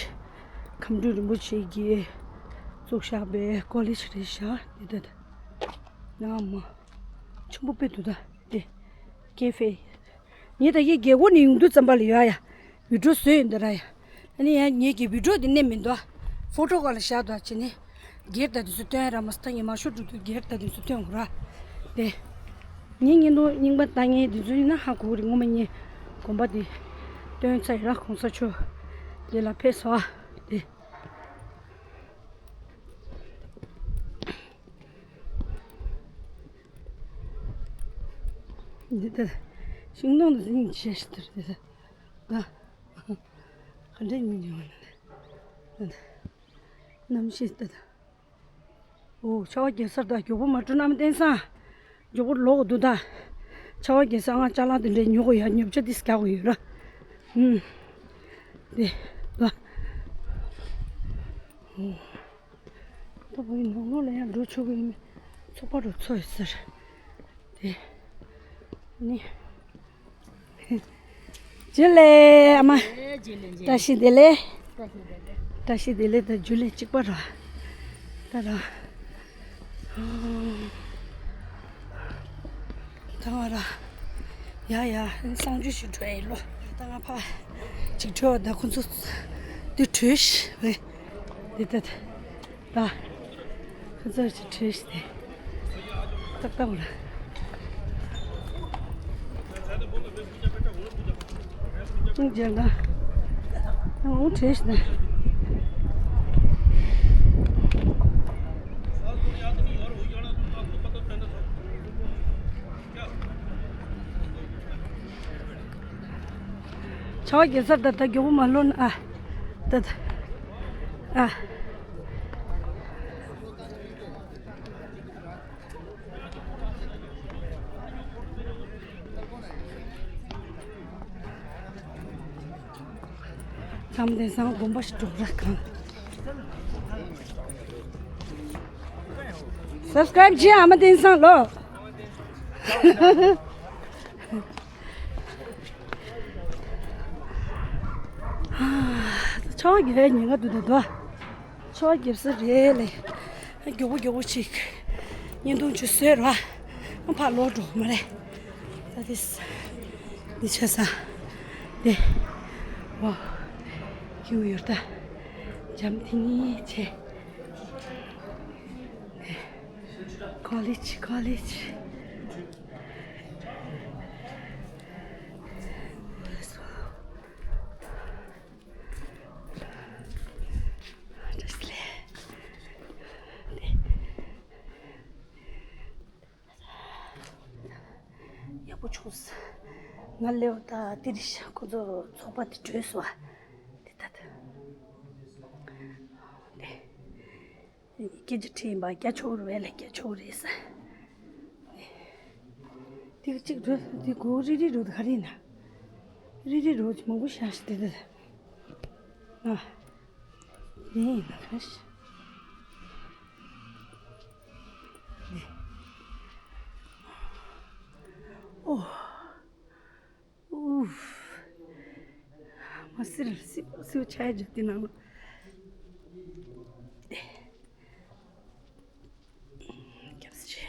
ཁམས་སྤྲུལ་རིན་པོ་ཆེ་གིས་བཙུགས་བཞག་པའི་ཀོ་ལེཇ་རེད་ཤག་དེ་ད་ད་ནང་མ་ཆེན་པོ་དཔེ་འདུག་ད་དེ་ཀེ་ཧྥེ། ངས་ད་ཡི་རྒྱལ་སྒོ་ནས་ཡོང་དུས་ཙམ་པ་ལ་ཡོད་ཡ། བི་ཌིའོ་བཟོས་ཡོད་འདི་ར་ཡ། ཨ་ནི་ཡ་ངེད་ཀྱི་བི་ཌིའོ་འདི་གནས་མི་འདུག་ཕོ་ཊོ་ག་ལ་བཞག་འདུག་བྱས་ནས། སྒེར་དང་དེ་ཚོ་སྟོན་ཡ་ར་མ་སྟོན་ངས་མ་ཤོར་འགྲོ་དུས་སྒེར་དང་དེ་ཚོ་སྟོན་དགོས་ར། དེ། ངས་བརྙན་ཐུང་རྙིང་པ་ལྟ་མཁན་དེ་ཚོ་ཡིན་ན་ཧ་གོ་གི་རེད། སྔོན་མ་ངས་དགོན་པ་དེ་སྟོན་ཚར་ཡོད་ར། གོང་ས་མཆོག་དེ་ལ་ཕེབས་སོང་ཨ། དེ། འདི་ལྟར་ཤིང་སྡོང་དུ་སྙིང་རྗེ་ཞིག་ལྟར་འདི་ལྟར་ད་ག་འདྲའི་སྙིང་རྗེ་བ་ན་ལེ། གནམ་གཤིས་ལྟར་ད། ཨོ་ཆར་པ་རྒྱག་ས་ད་མགྱོགས་པོ་མ་འགྲོ་ན་མ་བསྟན་སང་། མགྱོགས་པོ་ལོག་འདུག་ད། ཆར་པ་རྒྱག་ས་ང་ཅ་ལག་དེ་འདྲའི་ཉོ་དགོས་ཡ། ཉོ་ཆ་དེ་རྒྱག་དགོས་ཡོད་ར། ཨུམ། དེ་ད། ཨོ། ད་བོད་ནང་ལོགས་ལ་ཡང་འགྲོ་ཆོག་གི་ཡིན། ཚོགས་པ་རུ་ཚོགས་ཡོད་ཟེར། དེ་ནི། ཇུ་ལེ་ཨ་མ། བཀྲ་ཤིས་བདེ་ལེགས། བཀྲ་ཤིས་བདེ་ལེགས། བཀྲ་ཤིས་བདེ་ལེགས་དང་ཇུ་ལེ་གཅིག་པ་ར། ད་ར། ད་ང་ར། ཡ་ཡ་གསང་སྤྱོད་ཞིག་འགྲོ་ཡ་ཡིན་ལོ། ད་ང་ཕ་ཅིག་བྲོས་ད་ཁོ་ཚོ་འདི་བྲོས་ཤི་བས། འདི་ད་ད། ཁོ་ཚོ་ཅིག་བྲོས་ཤི་དེ། ཏག་ཏག་ར། ཅུང་ཅན་ད། ང་འུ་བྲོས་ཤི་ད། ཆར་པ་རྒྱག་ས་ད་ད་མགྱོགས་པོ་མ་ལོན་ཨ། ད་ད། ཨ། ཨ་མ་བསྟན་སང་དགོན་པ་ཞིག་འགྲོ་ར་གང་། སབ་སི་ཀ་རེབ་བྱེད་ཨ་མ་བསྟན་སང་ལོ། ཆར་པ་རྒྱག་ཉེན་ཁ་འདུག་ད་དོ། ཆར་པ་རྒྱག་ས་རེད་ལེ། མགྱོགས་པོ་མགྱོགས་པོ་ཅིག་བརྙན་ཐུང་ཅིག་བཟོས་ར། ཕར་ལོག་འགྲོ་མ་རེད། ད་དེ་འདི་ཆ་ས་འདི། ཝ། ཁྱེའུ་ཡོད་ད། འཇམ་ཐིང་ངེ་བྱས། ཀོ་ལེཇ་ཀོ་ལེཇ། ཡག་པོ་བྱུང་སོང་། ང་ལེའུ་ད་དེ་རིང་ཁོ་ཚོ་ཚོགས་པ་དེ་གྲོལ་སོང་བ། དེ་ད་ད། དེ། སྐད་ཆ་དྲིས་ཡིན་པ་རྒྱ་ཆོག་རེད་ལ་རྒྱ་ཆོག་རེད་ས། དེ་གཅིག་འགྲོ་དེ་གོ་རི་རི་རོ་དེ་ག་རེ་ཡིན་ན། རི་རི་རོ་མང་པོ་ཤ་ཤ་དེ་དེ། ཨ། དེ་ཡིན་ན་ཁ་ཤ། ཨོ། ཨུབ། མ་སིར་སི་སི་ཆ་ཡ་ཇ་དེ་ནང་ལ། སྐྱབས་རྗེ།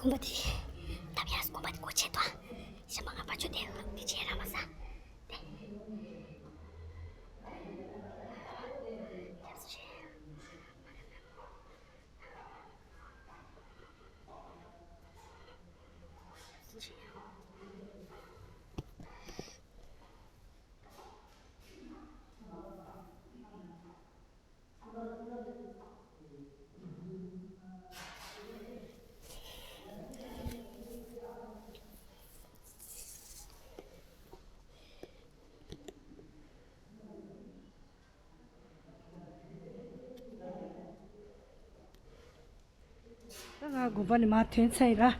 དགོན་པ་དེ། ཐབ་ཡ་དགོན་པ་དེ་སྒོ་ཕྱེ་དོ། ཞེ་མ་ང་པ་ཆུ་དེ་དེ་ཆེ་ར་མ་ས། དེ། ད་ང་དགོན་པ་ནས་མར་ཐོན་ཚར་ཡིན་ར།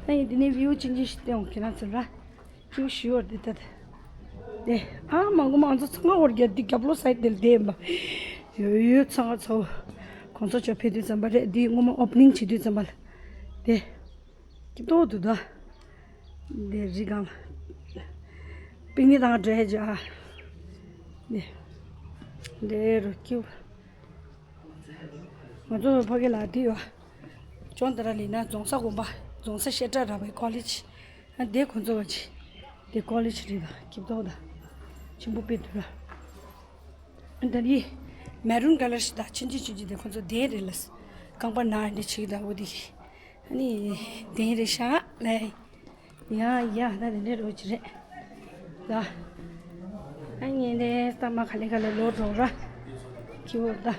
ད་ཡིན་འདི་ནས་བིའུ་ཅི་འདྲ་ཞིག་སྟོན་འོང་ཁྱེད་རང་ཚོ་ར། ཁྱེའུ་ཞུ་བར་འདི་ལྟ་སྟེ། ཨ་མ་ངོ་མ་ང་ཚོ་ཚང་མ་བར་རྒྱ་འདི་རྒྱབ་ལོགས་སའི་ཌི་ལ་བསྡད་ཡིན་པ། ཡོད་ཡོད་ཚང་མ་ཚོ། གོང་ཚོ་ཅོ་ཕེབས་དུས་ཙམ་པ་རེད། འདི་ངོ་མ་ཨོ་པ་ནིང་བྱེད་དུས་ཙམ་པ་ལ། དེ། སྐྱིད་ཏོག་འདུག་ད། འདི་རི་སྒང་། པིག་ནི་དང་འདྲ་ཡ་ཇ། འདི། འདི་རུ་སྐྱིད། ང་ཚོ་ཕ་གི་ལ་དེ་ཡོད། ཅོང་ཏ་ར་ལི་ན་རྫོང་ས་དགོན་པ། རྫོང་ས་བཤད་གྲྭ་ར་བའི་ཀོ་ལེཇ། ཨ་དེ་ཁོ་ཚོ་བ་ཅི། དེ་ཀོ་ལེཇ་རེད་པ། སྐྱིད་ཏོག་ད། ཆེན་པོ་དཔེ་འདུག་ར། ཨ་ད་ནི། མེ་རུན་ཀ་ལར་ཞིག་ད་ཆུན་ཆུན་ཆུན་ཆུན་དེ་ཁོ་ཚོ་དེ་རེད་ལ། རྐང་པ་ན་འདི་ཆིག་ད་འོ་དེ། ཨ་ནི། དེ་རེད་ཤག་ལེ། ཡ་ཡ་ད་དེ་འདྲའི་རོ་ཅི་རེད། ད། ཨ་ནི་དེ་ལྟ་མ་ག་ལེ་ག་ལེ་ལོ་འགྲོ་ར། ཁྱི་འོ་ད།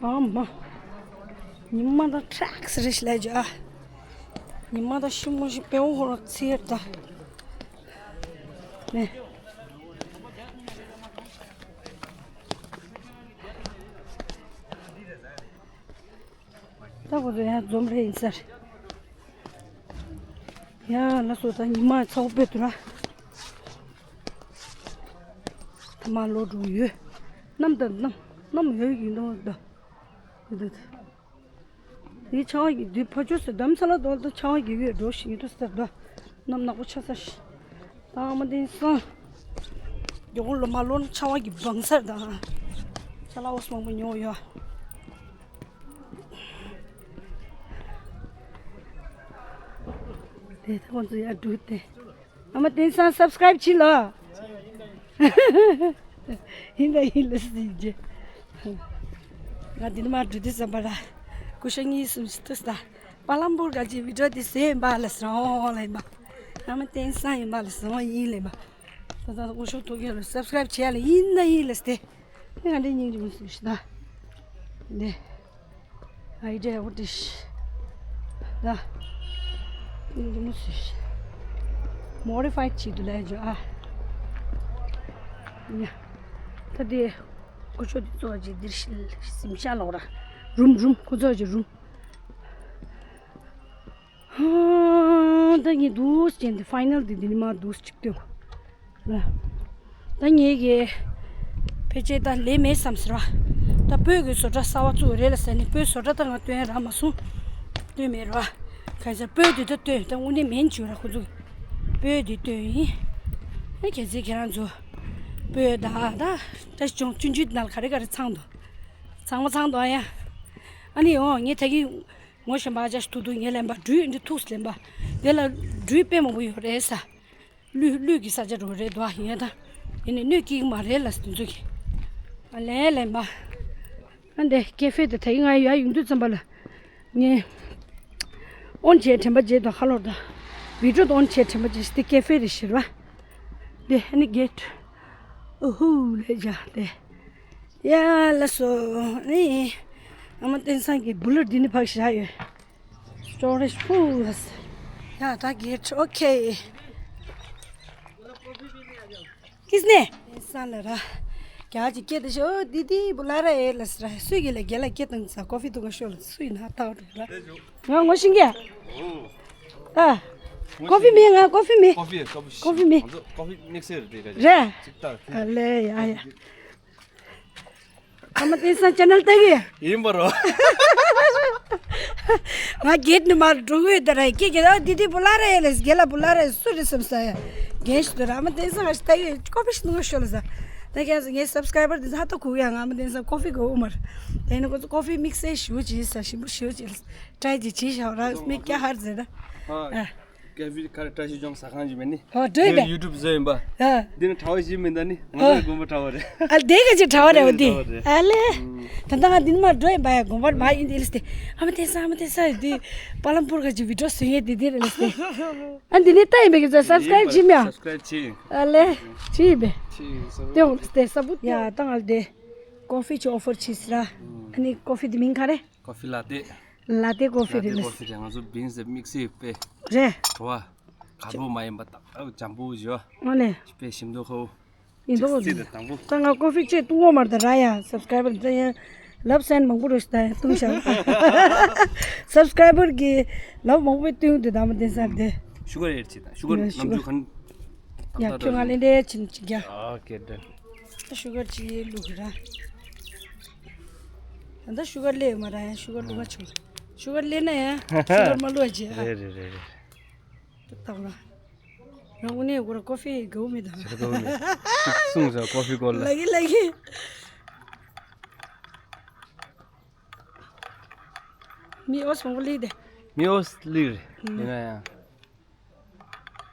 ཨ་མ། ཉི་མ་ད་ཁྲག་སི་རེ་ཤི་ལེ་ཇ། ཉི་མ་ད་ཤི་མོ་ཤི་པེའུ་ཧོ་ར་ཚེར་ད། ནས། ད་ཁོ་ཚོ་ཡང་འཛོམས་རེ་ཡིན་ས་རེད། ཡ་ལ་སོ་ད་ཉི་མ་ཚ་བོ་དཔེ་འདུག་ར། ཐ་མ་ལོ་འགྲོ་ཡོད། གནམ་དང་གནམ་གནམ་ཡོད་ཡིན་དོ་ད། འདི་འདི་འདི་ཆང་བ་གི་འདི་ཕ་ཆོས་སུ་འདམ་ས་ལ་དོ་ད་ཆང་བ་གི་ཡོད་འགྲོ་ཞིག་ཡོད་དོ་ཟེར་ད། གནམ་ནག་པོ་ཆགས་ས་ཞིག་ད་ཨ་མ་བསྟན་སང་། མགྱོགས་པོ་ལོ་མ་ལོ་ན་ཆང་བ་གི་བང་སར་དང་། ཆ་ལག་འོ་སི་མང་པོ་ཉོ་ཡོད། དེ་ད་ཁོང་ཚོ་ཡར་འགྲོ་དེ། ཨ་མ་བསྟན་སང་སབ་སི་ཀ་རེབ་བྱེད་ལ། ཡིན་ད་ཡིན་ལ་སི་རྗེ། ང་འདི་ནས་མར་འགྲོ་དུས་ཙམ་པ་ལ། སྐུ་ཞབས་གཉིས་གསུམ་ཞིག་ཐུག་ས། པ་ལམ་པུར་ག་ཅི་བི་ཌིའོ་འདི་བཟོས་ཡིན་པ་ལ་སོང་ལ་ཡིན་པ། ཨ་མ་བསྟན་སང་ཡིན་པ་ལ་སོང་ཡིན་ལ་ཡིན་པ། ད་ད་སྐུ་ཞབས་ཐུག་ཡ་ལ་སབ་སི་ཀ་རེབ་བྱེད་ཡ་ལ་ཡིན་ན་ཡིན་ལ་སྟེ། ང་འདི་སྙིང་རྗེ་མོ་སུ་ཞིག་ད། འདི། ཨའི་ཌི་ཡ་འོ་དེ་ཤི། ད། འདི་མོ་སུ་ཤི། མོ་ཌི་ཕའི་བྱེད་དུ་ལས་འཇོག་ཨ། ཉ། ད་དེ། ཁོ་ཚོ་དེ་ཚོ་ཅིག་འདིར་ཤི་སིམ་ཤ་ལོག་ར། རུམ་རུམ་ཁོ་ཚོ་ཅིག་རུམ། ཧ། ད་ངས་འདུག་ཅན་དེ་ཕའི་ནལ་དེ་འདི་ནི་མ་འདུག་ཅིག་སྟོན། ལ། ད་ངས་གི། ཕལ་ཆེར་ད་ལས་མེད་བསམ་ཟེར་བ། ད་སྤོས་ཀྱི་བཟོ་གྲྭ་གསར་བ་བཙུགས་རེད་ལ་ཟེར་ནས་སྤོས་བཟོ་གྲྭ་ད་ང་སྟོན་རག་མ་སོང་། སྟོན་མེད་ར། ག་ཚ་སྤོས་དེ་ད་སྟོན་ད་དངོས་གནས་མེད་བྱུང་ར་ཁོ་ཚོ། སྤོས་དེ་སྟོན་ཡིན། ཨ་ཁྱེད་ཚོས་ཁྱེད་རང་ཚོ། སྤོས་ད་ད། ད་ཅུང་ཆུང་ཆུང་ནང་ལ་ག་རེ་ག་རེ་ཚང་འདུག་ཚང་མ་ཚང་འདུག་ཨ་ཡ། ཨ་ནི་འོ་ངས་ད་གི། ངོ་ཤེས་པ་ཅག་ཞིག་ཐུག་འདུག་ངས་ལེན་པ་འབྲུ་འདི་ཐུགས་སུ་ལེན་པ། དེ་ལ་འབྲུ་དཔེ་མང་པོ་ཡོད་རེད་ས། གླུད་གླུད་ཀྱི་ས་ཆ་འགྲོ་རེད་དོ་ཡིན་ད། ཡིན་ནི་གནོད་སྐྱེལ་གི་མ་རེད་ལ་དེ་ཚོ་གི། ཨ་ལེ་ལེན་པ། ཨ་འདི་ཀེ་ཧྥེ་དེ་ད་ཡིན་ང་ཡ་ཡོང་དུས་ཙམ་པ་ལ། ངས། ཨོན་བྱས་དྲན་པ་བརྗེད་དོ་ཁ་ལོར་དང་། བི་ཌིའོ་དང་ཨོན་བྱས་དྲན་པ་བརྗེད་ཤི་དེ་ཀེ་ཧྥེ་རེད་ཤི་ར། དེ་ཨ་ནི་གེ་ཊི། ཨོ་ཧུ་ལེ་ཇ་དེ། ཡ་ལ་སོ་ནི། ཨ་མ་བསྟན་སང་གི་བུ་ལར་འདི་ནི་ཕག་ཤ་ཡོད། སི་ཊོ་རེཇ་ཕུལ་ལ་སོ། ཡ་ད་གེ་ཊི་ཨོ་ཁེ། ཀིས་ནེ། བསྟན་སང་ལ་ར། རྒྱ་ཅིག་སྐད་དེ་ཤོ་དི་དི་བུ་ལ་ར་ཨེ་ལ་སི་ར་སུས་གི་ལ་རྒྱ་ལ་སྐད་དང་ས་ཀོ་ཧྥི་དུ་ག་ཤོ་ལ་སུས་ན་ཏག་འགྲོ་ར། ང་ངོ་ཤེས་ཀྱི། ཨ། ཀོ་ཧྥི་མེད་ང་ཀོ་ཧྥི་མེད། ཀོ་ཧྥི་ཀོ་ཧྥི་ཀོ་ཧྥི་མེད། ང་ཚོ་ཀོ་ཧྥི་དམིགས་བསལ་རེད་དེ་རེད། རེད། ཅིག་ལྟ། ཨ་ལེ་ཡ་ཡ། ཨ་མ་བསྟན་སང་ཅེ་ནལ་ལྟ་གི། ཡིན་པ་རོ། ང་གེ་ཊི་ནས་མར་འགྲོ་གི་ཡོད་ད་ར་ཀྱེ་ཀྱེ་ད་དི་དི་བུ་ལ་ར་ཨེ་ལེ་སི་རྒྱ་ལ་བུ་ལ་ར་ཨེ་སུ་རེད་བསམ་ས་ཡ། རྒན་ཞིག་ད་ར་ཨ་མ་བསྟན་སང་ང་ཞིག་ལྟ་གི་ཡོད་ཀོ་ཧྥི་ཞིག་ནུ་ང་ཤོ་ལ་ས། ད་ཁྱེད་ཚོ་ངའི་སབ་སི་ཀ་རའི་བར་དེ་ཚོ་ཧ་ཏོ་གུ་ཡང་ང་མི་དེ་ཚོ་ཀོ་ཧྥི་དགོས་འོ་མར། དེ་ནི་ཁོ་ཚོ་ཀོ་ཧྥི་དམིགས་བསལ་ཞུ་ཅི་ས་ཞིམ་པོ་ཞུ་ཅི་ལ་ཏྲའི་ཅི་ཅི་ཤ་ར་མི་ཀྱ་ཧར་ཟེར་ད། ཨ། ཀ་ཧྥི་ཁ་ར་ཏྲ་ཞི་ཅོང་ཟ་ཁང་ཅིག་མེད་ནི། ཧོ་འགྲོ་ཡིན་པས། ཡུ་ཊུབ་བཟོས་ཡིན་པ། ཨ། འདི་ནི་གྲྭ་བ་ཞིག་མིན་ད་ནི་ང་ཨ། ཚོའི་དགོན་པ་གྲྭ་བ་རེད། ཨ་དེ་ག་ཅིག་གྲྭ་བ་རེད་བ་འདི། གྲྭ་བ་རེད། ཨ་ལེ། ཨུམ། ད་ལྟ་ང་འདི་ནི་མར་འགྲོ་ཡིན་པ་ཡ་དགོན་པར་མ་ཡིན་དེ་ལས་ཏེ། ཨ་མ་དེ་ས་ཨ་མ་དེ་ས་ཡོད་དེ། པ་ལམ་པུར་ག་ཅིག་བི་ཌིའོ་བཟོས་ཡས་དེ་དེ་རེད་ལས་ཏེ། ཨ་འདི་ནི་ལྟ་ཡིན་པའི་གི་ཚོ་སབ་སི་ཀ་རའིབ་བྱེད་མི་ཡ། སབ་སི་ཀ་རའིབ་བྱེད། ཨ་ལེ། བྱེད་ཡིན་པས། བྱེད་ཡིན་སོ། དེ་འོང་ལས་ཏེ་ས་བུ་ཡ་ད་ང་ལ་དེ། ཀོ་ཧྥི་ཅིག་ཨོ་ཕར་བྱས་ཟེར་ར། ཨ་ནི་ཀོ་ཧྥི་དེ་མིང་ག་རེ། ཀོ་ཧྥི་ལ་ཏེ། ལ་ཏེ་ཀོ་ཧྥི་ལ་རེད་ཏེ་ལགས། ཀོ་ཧྥི་རེད། ང་ཚོ་བིན་སི་དེབ་དམིགས་བསལ་དཔེ་རེད། བྲོ་བ་གར་པོ་མ་ཡིན་པ་ཏག་ཏག་འཇམ་པོ་བཞི་བ། ཨ་ལེ། དཔེ་ཞིམ་མདོག་ཁ་བོ། ཡིན་མདོག་ཅིག་རྩིས་དང་དང་པོ། ད་ང་ཀོ་ཧྥི་ཅིག་བཏུང་གོ་མ་རེད་ད་ར་ཡ་སབ་སི་ཀ་རའི་བར་ད་ཡ་ལབ་སན་མང་པོ་རེད་ད་ཡ་བཏུང་ཤག་སབ་སི་ཀ་རའི་བར་གི་ལབ་མང་པོ་བཏུང་དུ་ད་མ་བསྟན་སར་དེ། ཤུ་གར་ཨེ་ཌི་བྱེད་དང་ཤུ་གར། ཡ་ནམ་ཤུ་གར། རྒྱུ་གང་། ཡ་ཁྱོད་ང་ལེན་འདྲེ་ཕྱིན་ཅིག་རྒྱ། ཨོ་ཁེ་ཌན། ད་ཤུ་གར་ཅིག་བླུག་ར། ད་ལྟ་ཤུ་གར་སླེབས་ཡོད་མ་ར་ཡ་ཤུ་གར་བླུག་ག་ཆུ། ཤུ་གར་སླེབས་ན་ཡ་ཤུ་གར་མ་བླུག་ཅེ་ཨ། རེད་རེད་རེད་རེད། ད་ལྟ་ར། རང་དངོས་གནས་གོ་ར་ཀོ་ཧྥི་གའུ་མི་དང་། ཞེ་དྲག་གའུ་མི། གསུངས་ས་ཀོ་ཧྥི་སྐོར་ལ། ལགས་ཀྱི་ལགས་ཀྱི། མི་ཨོ་སོང་གོ་ལི་དེ། མི་ཨོ་སི་ལི་རེད། ཡིན་ན་ཡང་།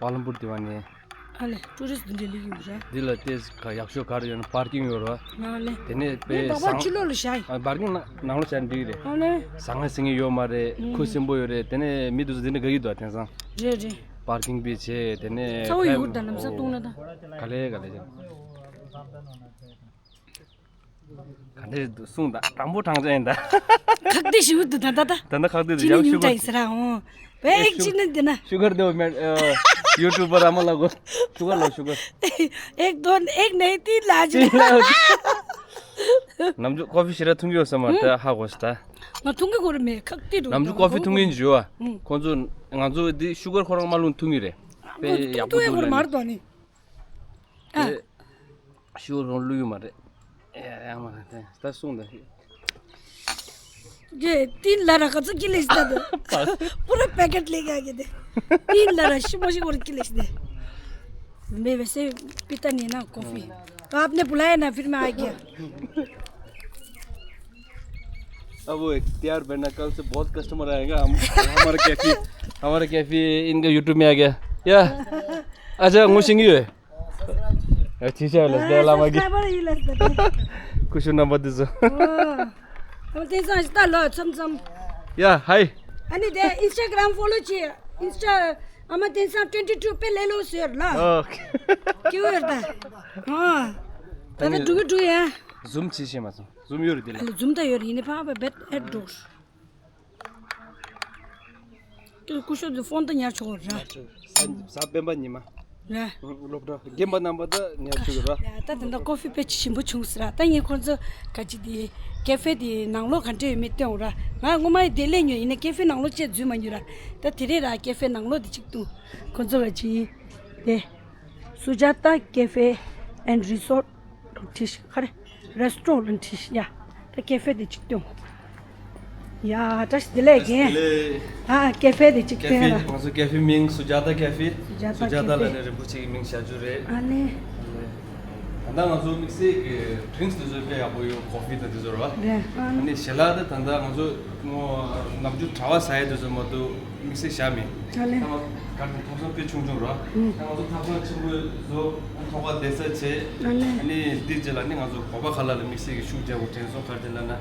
པ་ལམ་པུར་དེ་བ་ནས། ཨ་ལེ་ཊུ་རི་སི་འདི་འདྲ་ལི་ཡོད་ར། འདི་ལ་ཏེས་ག་ཡག་ཤོས་ག་རེ་ཡོད་ན་པར་ཀིང་ཡོད་ར། ཨ་ལེ། དེ་ནས་དཔེ་བཟང་། ཕྱི་ལོགས་ལ་བཞག་ཡིན། པར་ཀིང་ནང་ལོགས་བཞག་འགྲིག་རེད། ཨ་ལེ། ཟ་ང་ཟིང་ངེ་ཡོད་མ་རེད། ཁུ་སིམ་པོ་ཡོད་རེད། དེ་ནས་མི་དུ་འདི་འདྲ་ག་གི་འདུག་དེང་སང་། རེད་རེད། པར་ཀིང་པི་བྱས་དེ་ནས་ཚ་བོ་ཡོད་ད་ལམ་སང་བཏུང་ན་ད། ག་ལེ་ག་ལེ་བྱས། ག་འདྲས་གསུངས་དང་དྲང་པོ་དྲང་བྱས་ཡིན་ད། ཁག་དེ་ཞིག་འདུག་ད་ད་ད། ད་ད་ཁག་དེ་འདུག་ཅི་ནས་ཡང་ཉུང་ཤུ་གར་ཡིན་ཟེར་ཨོ། བེག་ཅི་ནས་འདི་ན། ཤུ་གར་དེ་མེད། ཡུ་ཊུབ་པར་ཨ་མ་ལ་གོ། ཤུ་གར་ལ་ཤུ་གར། ཨེག་དོན་ཨེག་ནས་ཏི་ལ་ཇི། ནམ་རྒྱུན་ཀོ་ཧྥི་ཞེ་དྲག་འཐུང་གི་ཡོད་ས་མ་རེད་ཧ་གོ་ཤི་ད། ང་འཐུང་གི་གོ་རེ་མེད་ཁག་དེ་འགྲོ། ནམ་རྒྱུན་ཀོ་ཧྥི་འཐུང་གིན་འཇུ་བ། ཁོང་ཚོ་ང་ཚོ་འདི་ཤུ་གར་ཁོ་རང་མ་ལུང་འཐུང་གི་རེད། དཔེ་ཡག་པོ་འཐུང་ཡག་གོ་རེ་མ་རེད་དོ་ནི། ཨ། ཤུ་གར་ཁོང་བླུག་ཡོད་མ་རེད། ཨེ་ཡ་མ་རེད་ད་གསུངས་ད། ये तीन लारा का तो किले इस्ता दो। पूरा पैकेट लेके आ गए थे। तीन लारा शिमो शिमो किले इस्ते। मैं वैसे पीता नहीं ना कॉफी। तो आपने बुलाया ना फिर मैं आ गया। अब वो इख्तियार बनना कल से बहुत कस्टमर आएगा हम हमारे कैफे। हमारे कैफे इनका यूट्यूब में आ गया। या। अच्छा, ngushingi yo. Chicha las de la magi. Subscriber yi las de. Kushu number dizo. Oh. Amo tensa sta lo tsam tsam. Yeah, hi. Ani de Instagram follow chi. Insta ama tensa twenty two pe le lo sir la. Okay. Kiu er da. Ha. Tada du du ya. Zoom chi shi ma so. Zoom yori de la. Zoom da yori ne pa ba bet et dos. ཀུ་ཤུ་དེ་ཕོན་དུ་ཉར་ཆོག་ར། གཟའ་སྤེན་པ་ཉི་མ། ར། སློབ་གྲྭ་རྒན་པ་རྣམ་པ་དང་ཉར་ཆོག་ར། ཡ་ད་ད་ད་ཀོ་ཧྥི་དཔེ་ཞིམ་པོ་བྱུང་ཟེར་ར། ད་ངས་ཁོང་ཚོ་ག་ཅི་དེ་ཀེ་ཧྥེ་དེ་ནང་ལོགས་ག་འདྲ་ཡོད་མེད་སྟོན་ར། ང་སྔོན་མ་དེ་ལས་ཉོས་ཡིན་ན་ཀེ་ཧྥེ་ནང་ལོགས་བཅས་འཛུལ་མ་མྱོང་ར། ད་དེ་རེད་ར་ཀེ་ཧྥེ་ནང་ལོགས་དེ་གཅིག་ཏུ་ཁོང་ཚོ་ག་ཅི་དེ། Sujata Cafe and Resort ཁྲིད་ཤིག་ཁ་རེ། རེ་སི་ཊོ་རན་ཁྲིད་ཤིག་ཡ། ད་ཀེ་ཧྥེ་དེ་གཅིག་སྟོན། ཡ་བཀྲ་ཤིས་བདེ་ལེགས་རྒན། ཨ་ཀེ་ཧྥེ་དེ་གཅིག་སྟོན་ར། ང་ཚོ་ཀེ་ཧྥེ་མིང་སུ་ཇཱ་ཏཱ་ཀེ་ཧྥེ། སུ་ཇཱ་ཏཱ་ལབ་ནས་རིན་པོ་ཆེ་གི་མིང་བཞག་རྒྱུ་རེད། ཨ་ལེ། ད་ལྟ་ང་ཚོ་དམིགས་བསལ་གྱི་ཌི་རིང་ཀིས་དེ་ཚོ་དཔེ་ཡག་པོ་ཡོད། ཀོ་ཧྥི་དང་དེ་ཚོ་རེད་བ། རེད། ཨ་ནི་ཞལ་ལག་དེ་ད་ལྟ་ང་ཚོ་ནམ་རྒྱུན་གྲྭ་བ་ཟ་ཡས་དེ་ཚོ་མ་གཏོགས། དམིགས་བསལ་བཞག་མེད། ཨ་ལེ། ད་ང་གར་དེ་ཐོག་ཚང་དཔེ་ཆུང་ཆུང་ར། ཨུ། ད་ང་ཚོ་ཐབ་ཚང་ཆེན་པོ་བཟོ། ཐོག་ཁ་བསྡད་ས་བྱས། ཨ་ལེ། ཨ་ནི་འདི་རྗེས་ལ་ནི་ང་ཚོ་བོད་པ་ཁ་ལག་ལ་དམིགས་བསལ་གྱི་ཤུགས་རྒྱག་དགོས། དྲན་གསོ་ག་རེ་ལབ་ན།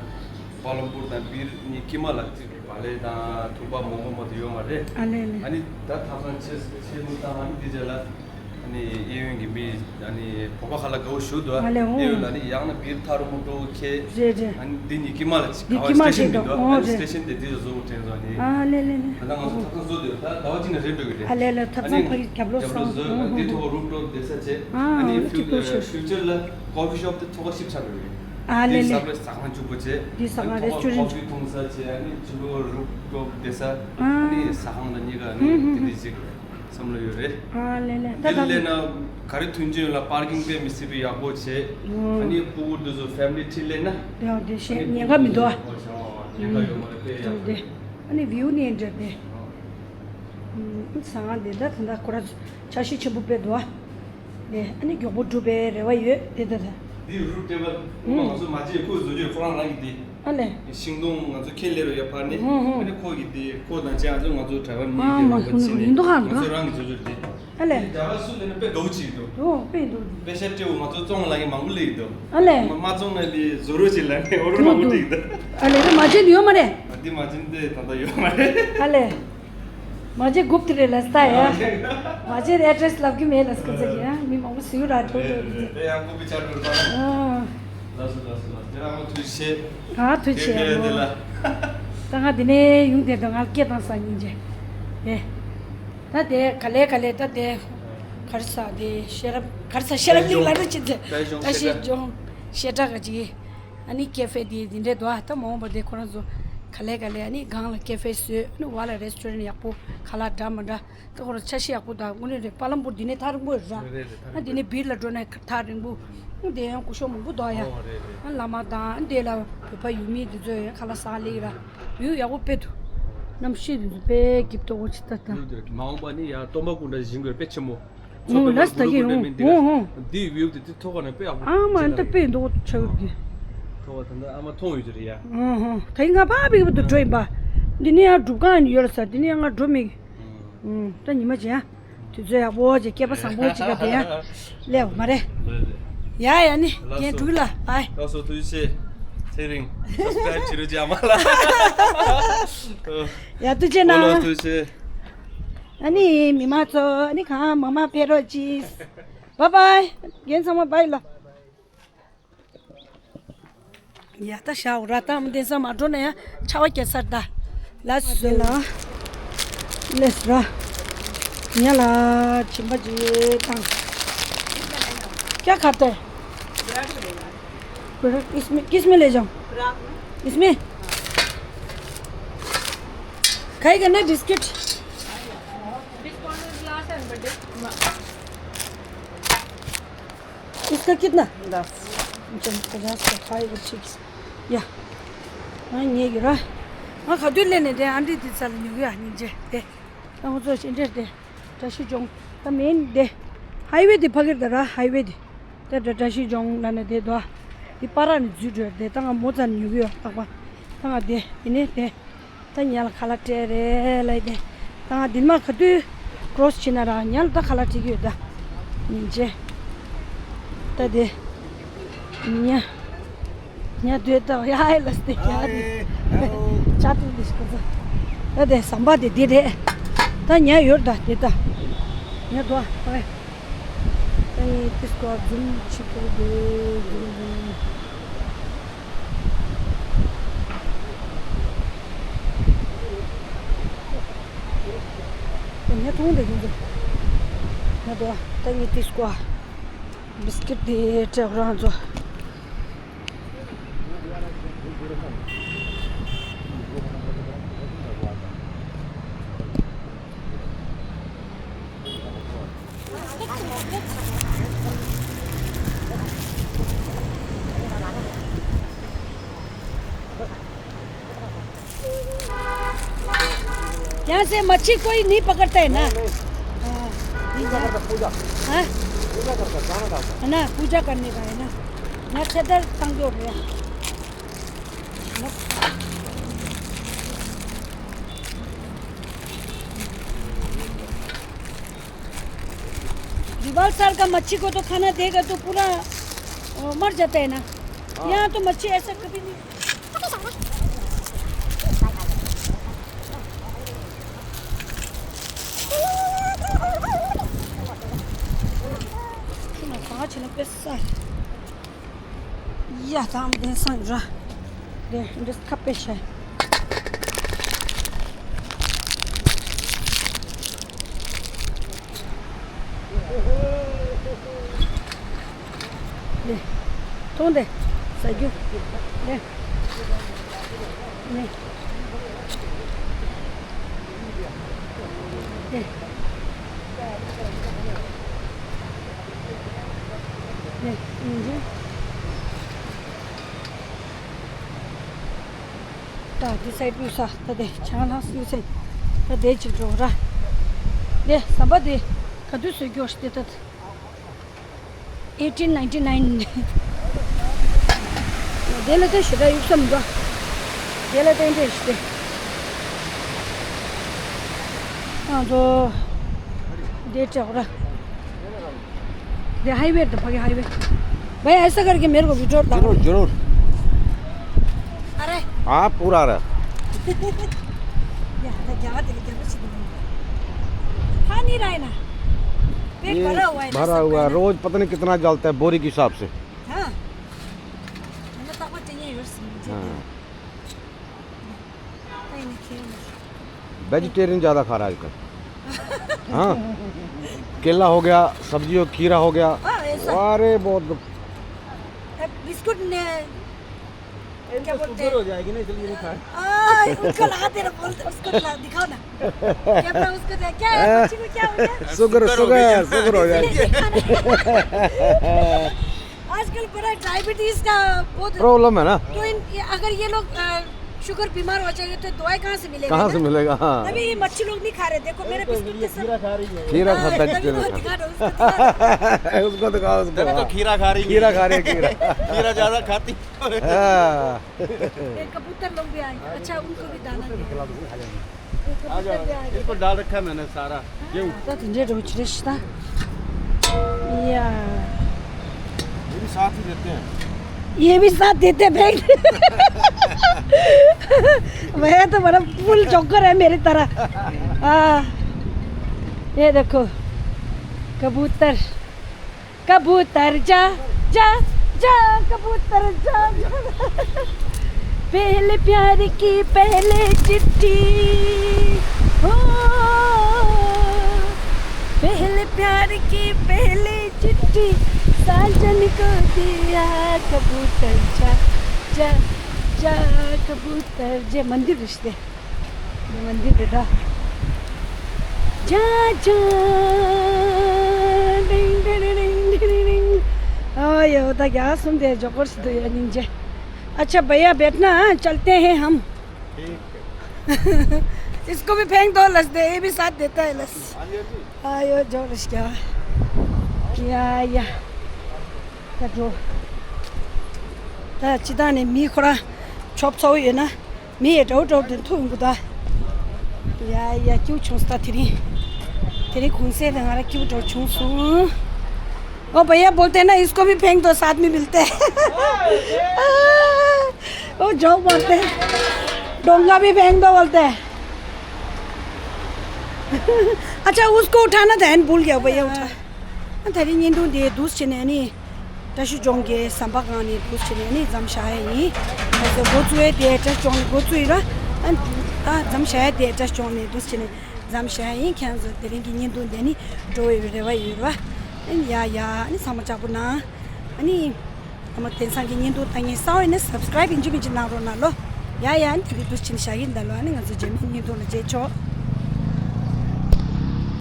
བ་ལམ་པུར་དང་སྦིར་གཉིས་དཀྱིལ་མ་ལ་ཅིག་བག་ལེབ་དང་ཐུག་པ་མོག་མོག་མ་དེ་ཡོད་མ་རེད། ཨ་ལེ་ལེ། ཨ་ནི་ད་ཐབ་ཚང་ཆེ་ཆེན་པོ་བཏང་། ཨ་ནི་འདི་རྗེས་ལ། ཨ་ནི་གཡས་གཡོན་གྱི་མི་ཨ་ནི་བོད་པ་ཁ་ལག་དགའ་བོ་ཞུ་འདུག་ཨ་ལེ་ཨོ། གཡས་གཡོན་ལ་ནི་ཡང་ན་སྦིར་ཐ་རུ་མོ་ཏོ་ཁེ། རེད་རེད། ཨ་ནི་འདི་གཉིས་དཀྱིལ་མ་ལ་ཅིག་ག་བ་སི་ཊེ་ཤན་མི་འདུག་ཨ་ནི་སི་ཊེ་ཤན་དེ་འདི་རུ་བཟོ་དགོས་དྲན་སོང་ཨ་ནི། ཨ་ལེ་ལེ་ལེ། ད་ལྟ་ང་ཚོ་ཐབ་ཚང་བཟོ་འདུག་ད་ཟླ་བ་གཅིག་ནས་རེད་འགྲོ་གི་རེད། ཨ་ལེ་ལེ་ཐབ་ཚང་ཕ་གི་རྒྱབ་ལོགས་སོང་། ཨ་ནི་འདི་ཐོག་རུབ་ཊོབ་བསྡད་ས་བྱས། ཨ་ནི་ཧྥིའུ་ཅར་ལ་ཀོ་ཧྥི་ཤོབ་དེ་ཐོག་ཁ་ཞིབ་ཆགས་འགྲོ་གི་རེད། ཨ་ལེ་ལེ། འདི་ས་བོན་ཟ་ཁང་གཅིག་པོ་བྱས། འདི་ས་ཁང་རེ་སི་ཊོ་རེན་ཊི། ཐོག་ཁ་ཀོ་ཧྥི་འཐུང་ས་བྱས། ཨ་ནི་ཅི་ལོ་རུབ་ཊོབ་བསྡད་ས། ཨ་ནི་ཟ་ཁང་དང་གཉིས་ཀ་ཨ་ནི་དེ་འདྲ་ཅིག་བསམ་བློ་ཡོད་རེད། ཨ་ལེ་ལེ། ད་འདིར་ད་སླེབས་ན་ག་རེ་མཐུན་རྐྱེན་ཡོད་ལ། པར་ཀིང་དཔེ་མི་སྲིད་པའི་ཡག་པོ་བྱས། ཨ་ནི་སྤུ་གུ་འདི་ཚོ་ཕེ་མི་ལི་ཁྲིད་སླེབས་ན། དེ་ཡང་དེ་ཤེས་ཉེན་ཁ་མི་འདུག་ཨ། ཉེན་ཁ་ཡོད་མ་རེད། དཔེ་ཡག་པོ་རེད། ཨ་ནི་བིའུ་ནི་འདྲ་དེ། ཨ་ཟ་ཁང་དེ་ད་ད་ད་ཁོ་ར་འཆར་གཞི་ཆེན་པོ་དཔེ་འདུག་ཨ། དེ་ཨ་ནི་མགྱོགས་པོ་འགྲུབ་པའི་རེ་བ་ཡོད་དེ་ད་ད། འདི་རུ་ཊེ་བལ་ང་ཚོ་མ་བརྗེད་ཁོས་བཟོ་རྒྱུ་ཁོ་རང་རང་གི་འདི། ཨ་ལེ། ཤིང་སྡོང་ང་ཚོ་ཁྱེར་སླེབས་ཡོད་ཕར་ནས། ཨ་ནི་ཁོ་གི་འདི་ཁོ་དང་བཅས་ང་ཚོ་ང་ཚོ་གྲྭ་པ་མི་ཨ་གི་མ་རོགས་པ་ཕྱིན་ཡིན་ནས་འདུག་ཨ་ང་ཚོ་ལ། རང་གི་བཟོ་རྒྱུ་འདི། ཨ་ལེ། འདི་རྒྱ་གར་སུ་ལས་ནི་དཔེ་དགའ་བོ་ཅིག་འདུག་འོ་དཔེ་འདུག་དཔེ་ཤ་སྤྲེའུ་ང་ཚོ་བཙོང་ལ་གི་མང་པོ་སླེབས་འདུག་ཨ་ལེ། མ་མ་བཙོང་ན་འདི་བཟོ་རོགས་ཅིག་ལ་ནི་འོ་རུ་མང་པོ་འགྲིག་འདུག་ཨ་ལེ་རེ་མ་བརྗེད་ཡོད་མ་རེད། འདི་མ་བྱིན་ཏེ་ད་ལྟ་ཡོད་མ་རེད། ཨ་ལེ། མ་བརྗེད་སྒུག་ཏེ་རེད་ལ་སྟ་ཡ། མ་བརྗེད་ཨེ་ཌི་རེ་སི་ལབ་གི་མེད་ལ་སྐུ་ཚ་གི་ཡ་མི་མང་པོ་ཟིག་ར་འགྲོ་འགྲོ་རེད། དེ་ཡང་ཀོ་པི་ཆགས་འགྲོ་རེད་པ། ཨ། ལགས་སོ་ལགས་སོ་ལགས་སོ། དེ་རང་མ་ཐུགས་རྗེ་ཆེ། ཨ་ཐུགས་རྗེ་ཆེ་དེ་ལ། ད་ང་འདི་ནས་ཡོང་དེ་དང་ང་སྐད་བཏང་ས་ཡིན་རྗེ། དེ། ད་དེ་ག་ལེ་ག་ལེ་ད་དེ། ག་རེ་ཟ་དེ་ཤེས་རབ་ག་རེ་ཟ་ཤེས་རབ་གླིང་ལ་རེ་ཅི་དེ་ད་ཤེས་ལྗོངས་བཤད་གྲྭ་ག་ཅི། ཨ་ནི་ཀེ་ཧྥེ་དེ་དེ་འདྲས་འདུག་ཨ་ད་མ་འོངས་པ་དེ་ཁོ་རང་ཚོ་ག་ལེ་ག་ལེ་ཨ་ནི་སྒང་ལ་ཀེ་ཧྥེ་བཟོས་ཨ་ནི་བར་ལ་རེ་སི་ཊོ་རན་ཡག་པོ་ཁ་ལག་འདྲ་མི་འདྲ་ད་ཁོ་རང་ཆ་ཤས་ཡག་པོ་དང་དངོས་གནས་རེད། པ་ལམ་པུར་འདི་ནས་ཐག་རིང་པོ་རེད་ར། རེད་རེད་ཐག་ཨ་རིང་འདི་ནས་པོ་བིར་ལ་འགྲོ་ནས་ཐག་རིང་པོ་ཨ་དེ་ཡང་སྐུ་ཞབས་མང་པོ་འདུག་ཡ། ཨོ་རེད་རེད། ཨ་བླ་མ་དང་ཨ་དེ་ལ་བོད་པ་ཡུལ་མི་དེ་ཚོ་ཡང་ཁ་ལག་ཟ་ལེགས་ར། ཡུལ་ཡག་པོ་དཔེ་འདུག་གནམ་གཤིས་དེ་ཚོ་དཔེ་སྐྱིད་པོ་ཅིག་ད་ད། ཡུལ་དེ་མ་འོངས་པ་ནི་ཡ་སྟོན་པ་སྐུ་འདྲ་ཞིག་ཡིན་དགོས་དཔེ་ཆེན་མོ། ཨོ་ལ་སི་ད་གི་ཨོ་ཨོ་ཨོ། འདི་བིའུ་དེ་དེ་ཐོག་ཁ་ནས་དཔེ་ཡག་པོ་ཨ་མ་ཨ་ད་དཔེ་འདུག་ཆགས་ཀྱི། ཐོག་ཁ་ད་ནི་ཨ་མ་མཐོང་ཡོད་ཀྱི་རེད་ཡ། ཨོ་ཧོ་ད་གི་ང་ཕ་བི་གི་བུ་དུ་འགྲོ་ཡིན་པ། འདི་ནི་ཡང་སྒྲུབ་ཁང་ཡོད་ལ་ས་འདི་ནི་ཡང་ང་འགྲོ་མི་གི། ཨོ་ད་ཉི་མ་ཅན་ཡ། དུས་ཚོད་ཡག་པོ་ཅིག་སྐལ་པ་བཟང་པོ་ཅིག་ག་དེ་ཡ། སླེབས་མ་རེད། ཡ་ཡ་ནི་རྒན་འབྲུག་ལ་ཨའི། ལགས་སོ་ཐུགས་རྗེ་ཆེ། ཚེ་རིང་སབ་སི་ཀ་རེབ་བྱེད་རོགས་བྱ་མ་ལ། ཡ་ཐུགས་རྗེ་གནང་། ཐུགས་རྗེ་ཆེ། ཨ་ནི་མི་མང་ཚོ་ཨ་ནི་གང་མང་མང་ཕེབས་རོགས་གྱིས། བཱའི་བཱའི། རྒན་ཚང་མ་བཱའི་ལོ། ཡ་ད་ཤ་འུ་ར་ཏང་དེང་སང་མ་འགྲོ་ན་ཡ་ཆར་པ་རྒྱག་ཚར་ད། ལགས་སོ་ལགས། ལགས་སོ་ར། ཉ་ལ་བྱིན་པ་ཅིག་བཏང་། क्या खाता है? इसमें, किस में ले जाऊं? इसमें? खाएगा ना बिस्किट? इसका कितना? दस। चलो, पचास का खाएगा, ठीक है। या। हाँ, ये गिरा। हाँ, खा दो लेने दे, आंटी दी साल नहीं हुआ, नीचे। दे। ད་ང་ཚོ་ཅི་འདྲ་དེ། བཀྲ་ཤིས་ལྗོངས། ད་མེན་དེ། ཧའི་ཝེ་དེ་ཕ་གིར་ད་ར་ཧའི་ཝེ་དེ། ད་ད་བཀྲ་ཤིས་ལྗོངས་ལ་ནི་དེ་དོ། དེ་པ་ར་ནི་འཛུལ་འགྲོ་དེ་ད་ང་མོ་ཙམ་ཉུ་གི་ཡོད་ལྷག་པ། ད་ང་དེ་དེ་ནས་དེ། ད་ཉ་ལ་ཁ་ལག་སྤྲད་རེད་ལ་དེ། ད་ང་དེ་མ་ག་དུས་ཀྲོ་སི་བྱེད་ན་ར་ཉ་ལ་ད་ཁ་ལག་སྤྲད་ཀྱི་ཡོད་ད། ཉིན་བྱེད། ད་དེ། ཉ། ཉ་དུད་ད་ཡ་ཨེ་ལ་སྟེ་ཀྱ་དེ། ཅ་དེ་དེ་ཤི་ཀ་ད། ད་དེ་ཟམ་པ་དེ་དེ་རེད། ད་ཉ་ཡོད་ད་དེ་ད། ཉ་དོ་ཨེ། ད་ནི་ཏིས་ཀོ་ཛུམ་ཆི་ཀོ་དེ་ཛུམ་ཛུམ། ད་ཉ་ཐོང་དེ་ཡིན་དེ། ཉ་དོ་ད་ནི་ཏིས་ཀོ། བིས་ཀིཊ་དེ་སྤྲད་རང་ཚོ། यहाँ से मच्छी कोई नहीं पकड़ता है ना? नहीं, नहीं। हाँ, नहीं पकड़ता, पूजा। हाँ? पूजा करता, दाना डालता। है ना, पूजा करने का है ना। यहाँ छदर तंग हो गया। दीवाल साल का मच्छी को तो खाना देगा तो पूरा, अ, मर जाता है ना। हाँ। यहाँ तो मच्छी ऐसा कभी नहीं। ཡ་དང་དེང་སང་ར། དེ་འདྲ་ཁ་པེ་ཤ། ལེ། ཐོང་དེ། ཟ་རྒྱུ། ལེ། ལེ། ལེ། ལེ། ཡིན་གྱི། ད་འདི་སའི་ཌི་བུ་ས་ད་དེ་ཆང་ལྷག་སུ་སེ་ད་དེ་ཅིག་འགྲོ་ར། དེ་ཟམ་པ་དེ་ག་དུས་བཟོས་རྒྱུ་ཞིག་དེ་ད། eighteen ninety nine། དེ་ལ་ད་ཞེ་དྲག་གཡུག་ས་མི་འདུག་དེ་ལ་ཏན་ཏན་ཞིག་སྟེ། ང་ཚོ་དེ་དྲག་ར། ये हाईवे तो पगे हाईवे। भाई, ऐसा करके मेरे को वीडियो डाल। जरूर, जरूर। अरे। हाँ, पूरा आ रहा है। यहाँ पे क्या तेरे क्या कुछ नहीं। खा नहीं रहा है ना। पेट ये भरा हुआ है ना भरा सबका हुआ है। ना। रोज पता नहीं कितना जलता है बोरी के हिसाब से। हाँ। मतलब, पापा चाहिए, योर समझे। हाँ। नहीं, नहीं, खेल नहीं। वेजिटेरियन ज़्यादा खा रहा है आजकल। हाँ, केला हो गया, सब्जी हो, खीरा हो गया। हाँ, ऐसा। अरे, बहुत। अब बिस्कुट ने, क्या बोलते हैं? शुगर हो जाएगी ना, इसलिए नहीं खाए। आ, उसको ला, तेरा बोलते, उसको ला, दिखाओ ना। क्या बोला उसको, क्या है, बच्ची को क्या हो गया? शुगर, शुगर हो गया। शुगर, शुगर हो जाएगी। इसलिए नहीं खाना। आजकल बड़ा डायबिटीज का बहुत प्रॉब्लम है ना। तो इन, ये, अगर ये लोग, अ, शुगर बीमार हो जाएंगे तो दवाई कहाँ से मिलेगा कहाँ ना? से मिलेगा? हाँ। अभी ये मच्छी लोग नहीं खा रहे, देखो मेरे बिस्कुट के साथ। खीरा खा रही है। खीरा खाता है, हाँ, तभी खीरा वो खाता दिखा रहा है। उसको दिखा रहा है। उसको दिखाओ, उसको। तभी तो खीरा खा रही है। खीरा खा रही है, खीरा। खीरा ज्यादा खाती है। हाँ। ये कबूतर लोग भी आए, अच्छा उनको भी दाना दे। इसको डाल रखा है मैंने सारा गेहूं। ད་དེ་འདྲའི་འགྲོ་ཆི་རེད་ཤི་ད། ཡ། ये भी साथ ही देते हैं। ये भी साथ देते हैं भाई। वह तो बड़ा फुल चक्कर है मेरी तरह। हाँ। ये देखो, कबूतर। कबूतर जा, जा, जा, कबूतर जा, जा। पहले प्यार की पहले चिट्ठी। हो, पहले प्यार की पहले चिट्ठी। साजन को दिया कबूतर जा, जा, जा, कबूतर। जे मंदिर रिश्ते। ये मंदिर बेटा। जा, जा, डिंग, डिंग, डिंग, डिंग, डिंग। हाँ, ये होता क्या? सुन दे, जो कुछ तो ये नीचे। अच्छा भैया, बैठना, हाँ, चलते हैं हम। ठीक है। इसको भी फेंक दो, लस दे, ये भी साथ देता है, लस। हाँ जी, हाँ जी। हाँ, यो, जो लस क्या? या, या। ད་འགྲོ། ད་སྤྱི་བཏང་ནས་མི་ཁོ་རང་ཆོབ་ཚོགས་ཡོད་ན། མི་ཡི་འདྲ་བོ་འདྲ་བོ་དེ་ཐུག་ཡོང་གི་ད། ཡ་ཡ་སྐྱིད་བྱུང་སོང་ད་དེ་རིང་། དེ་རིང་གུང་སེང་དེ་ང་རང་སྐྱིད་འདྲ་བོ་བྱུང་སོང་། ओ भैया बोलते हैं ना, इसको भी फेंक दो, साथ में मिलते हैं। ओ जोक मारते हैं। डोंगा भी फेंक दो बोलते हैं। अच्छा, उसको उठाना था, भूल गया भैया उठा। ད་རིང་བརྙན་ཐུང་འདི་འདུག་སེ་བྱས་ནས་ནི། བཀྲ་ཤིས་ལྗོངས་ཀྱི་ཟམ་པ་སྒང་ནས་འདུག་སེ་བྱས་ནས་ནི་མཚམས་བཞག་ཡ་ཡིན། ང་ཚོ་འགོ་བཙུགས་ཡ་དེ་བཀྲ་ཤིས་ལྗོངས་ནས་འགོ་བཙུགས་ཡིན་ར། ཨ་ད་མཚམས་བཞག་ཡ་དེ་བཀྲ་ཤིས་ལྗོངས་ནས་འདུག་སེ་བྱས་ནས་མཚམས་བཞག་ཡ་ཡིན། ཁྱེད་རང་ཚོ་དེ་རིང་གི་བརྙན་ཐུང་འདི་ནི་འགྲོ་བའི་རེ་བ་ཡོད་ར། ཨ་ནི་ཡ་ཡ་ཨ་ནི་ཚང་མ་ལྕགས་པོ་གནང་། ཨ་ནི། ཨ་མ་དེང་སང་གི་བརྙན་ཐུང་ལྟ་མཁན་གསར་པ་ཡིན་ན་སབ་སི་ཀ་རའིབ་ཡིན་གཅིག་མིན་གཅིག་གནང་རོགས་གནང་ལོ། ཡ་ཡ་ཨ་ནི་དེ་རིང་འདུག་སེ་བྱས་ནས་བཞག་གི་ཡིན་ད་ལོ། ཨ་ནི་ང་ཚོ་རྗེས་མའི་བརྙན་ཐུང་ལ་མཇལ་ཆོག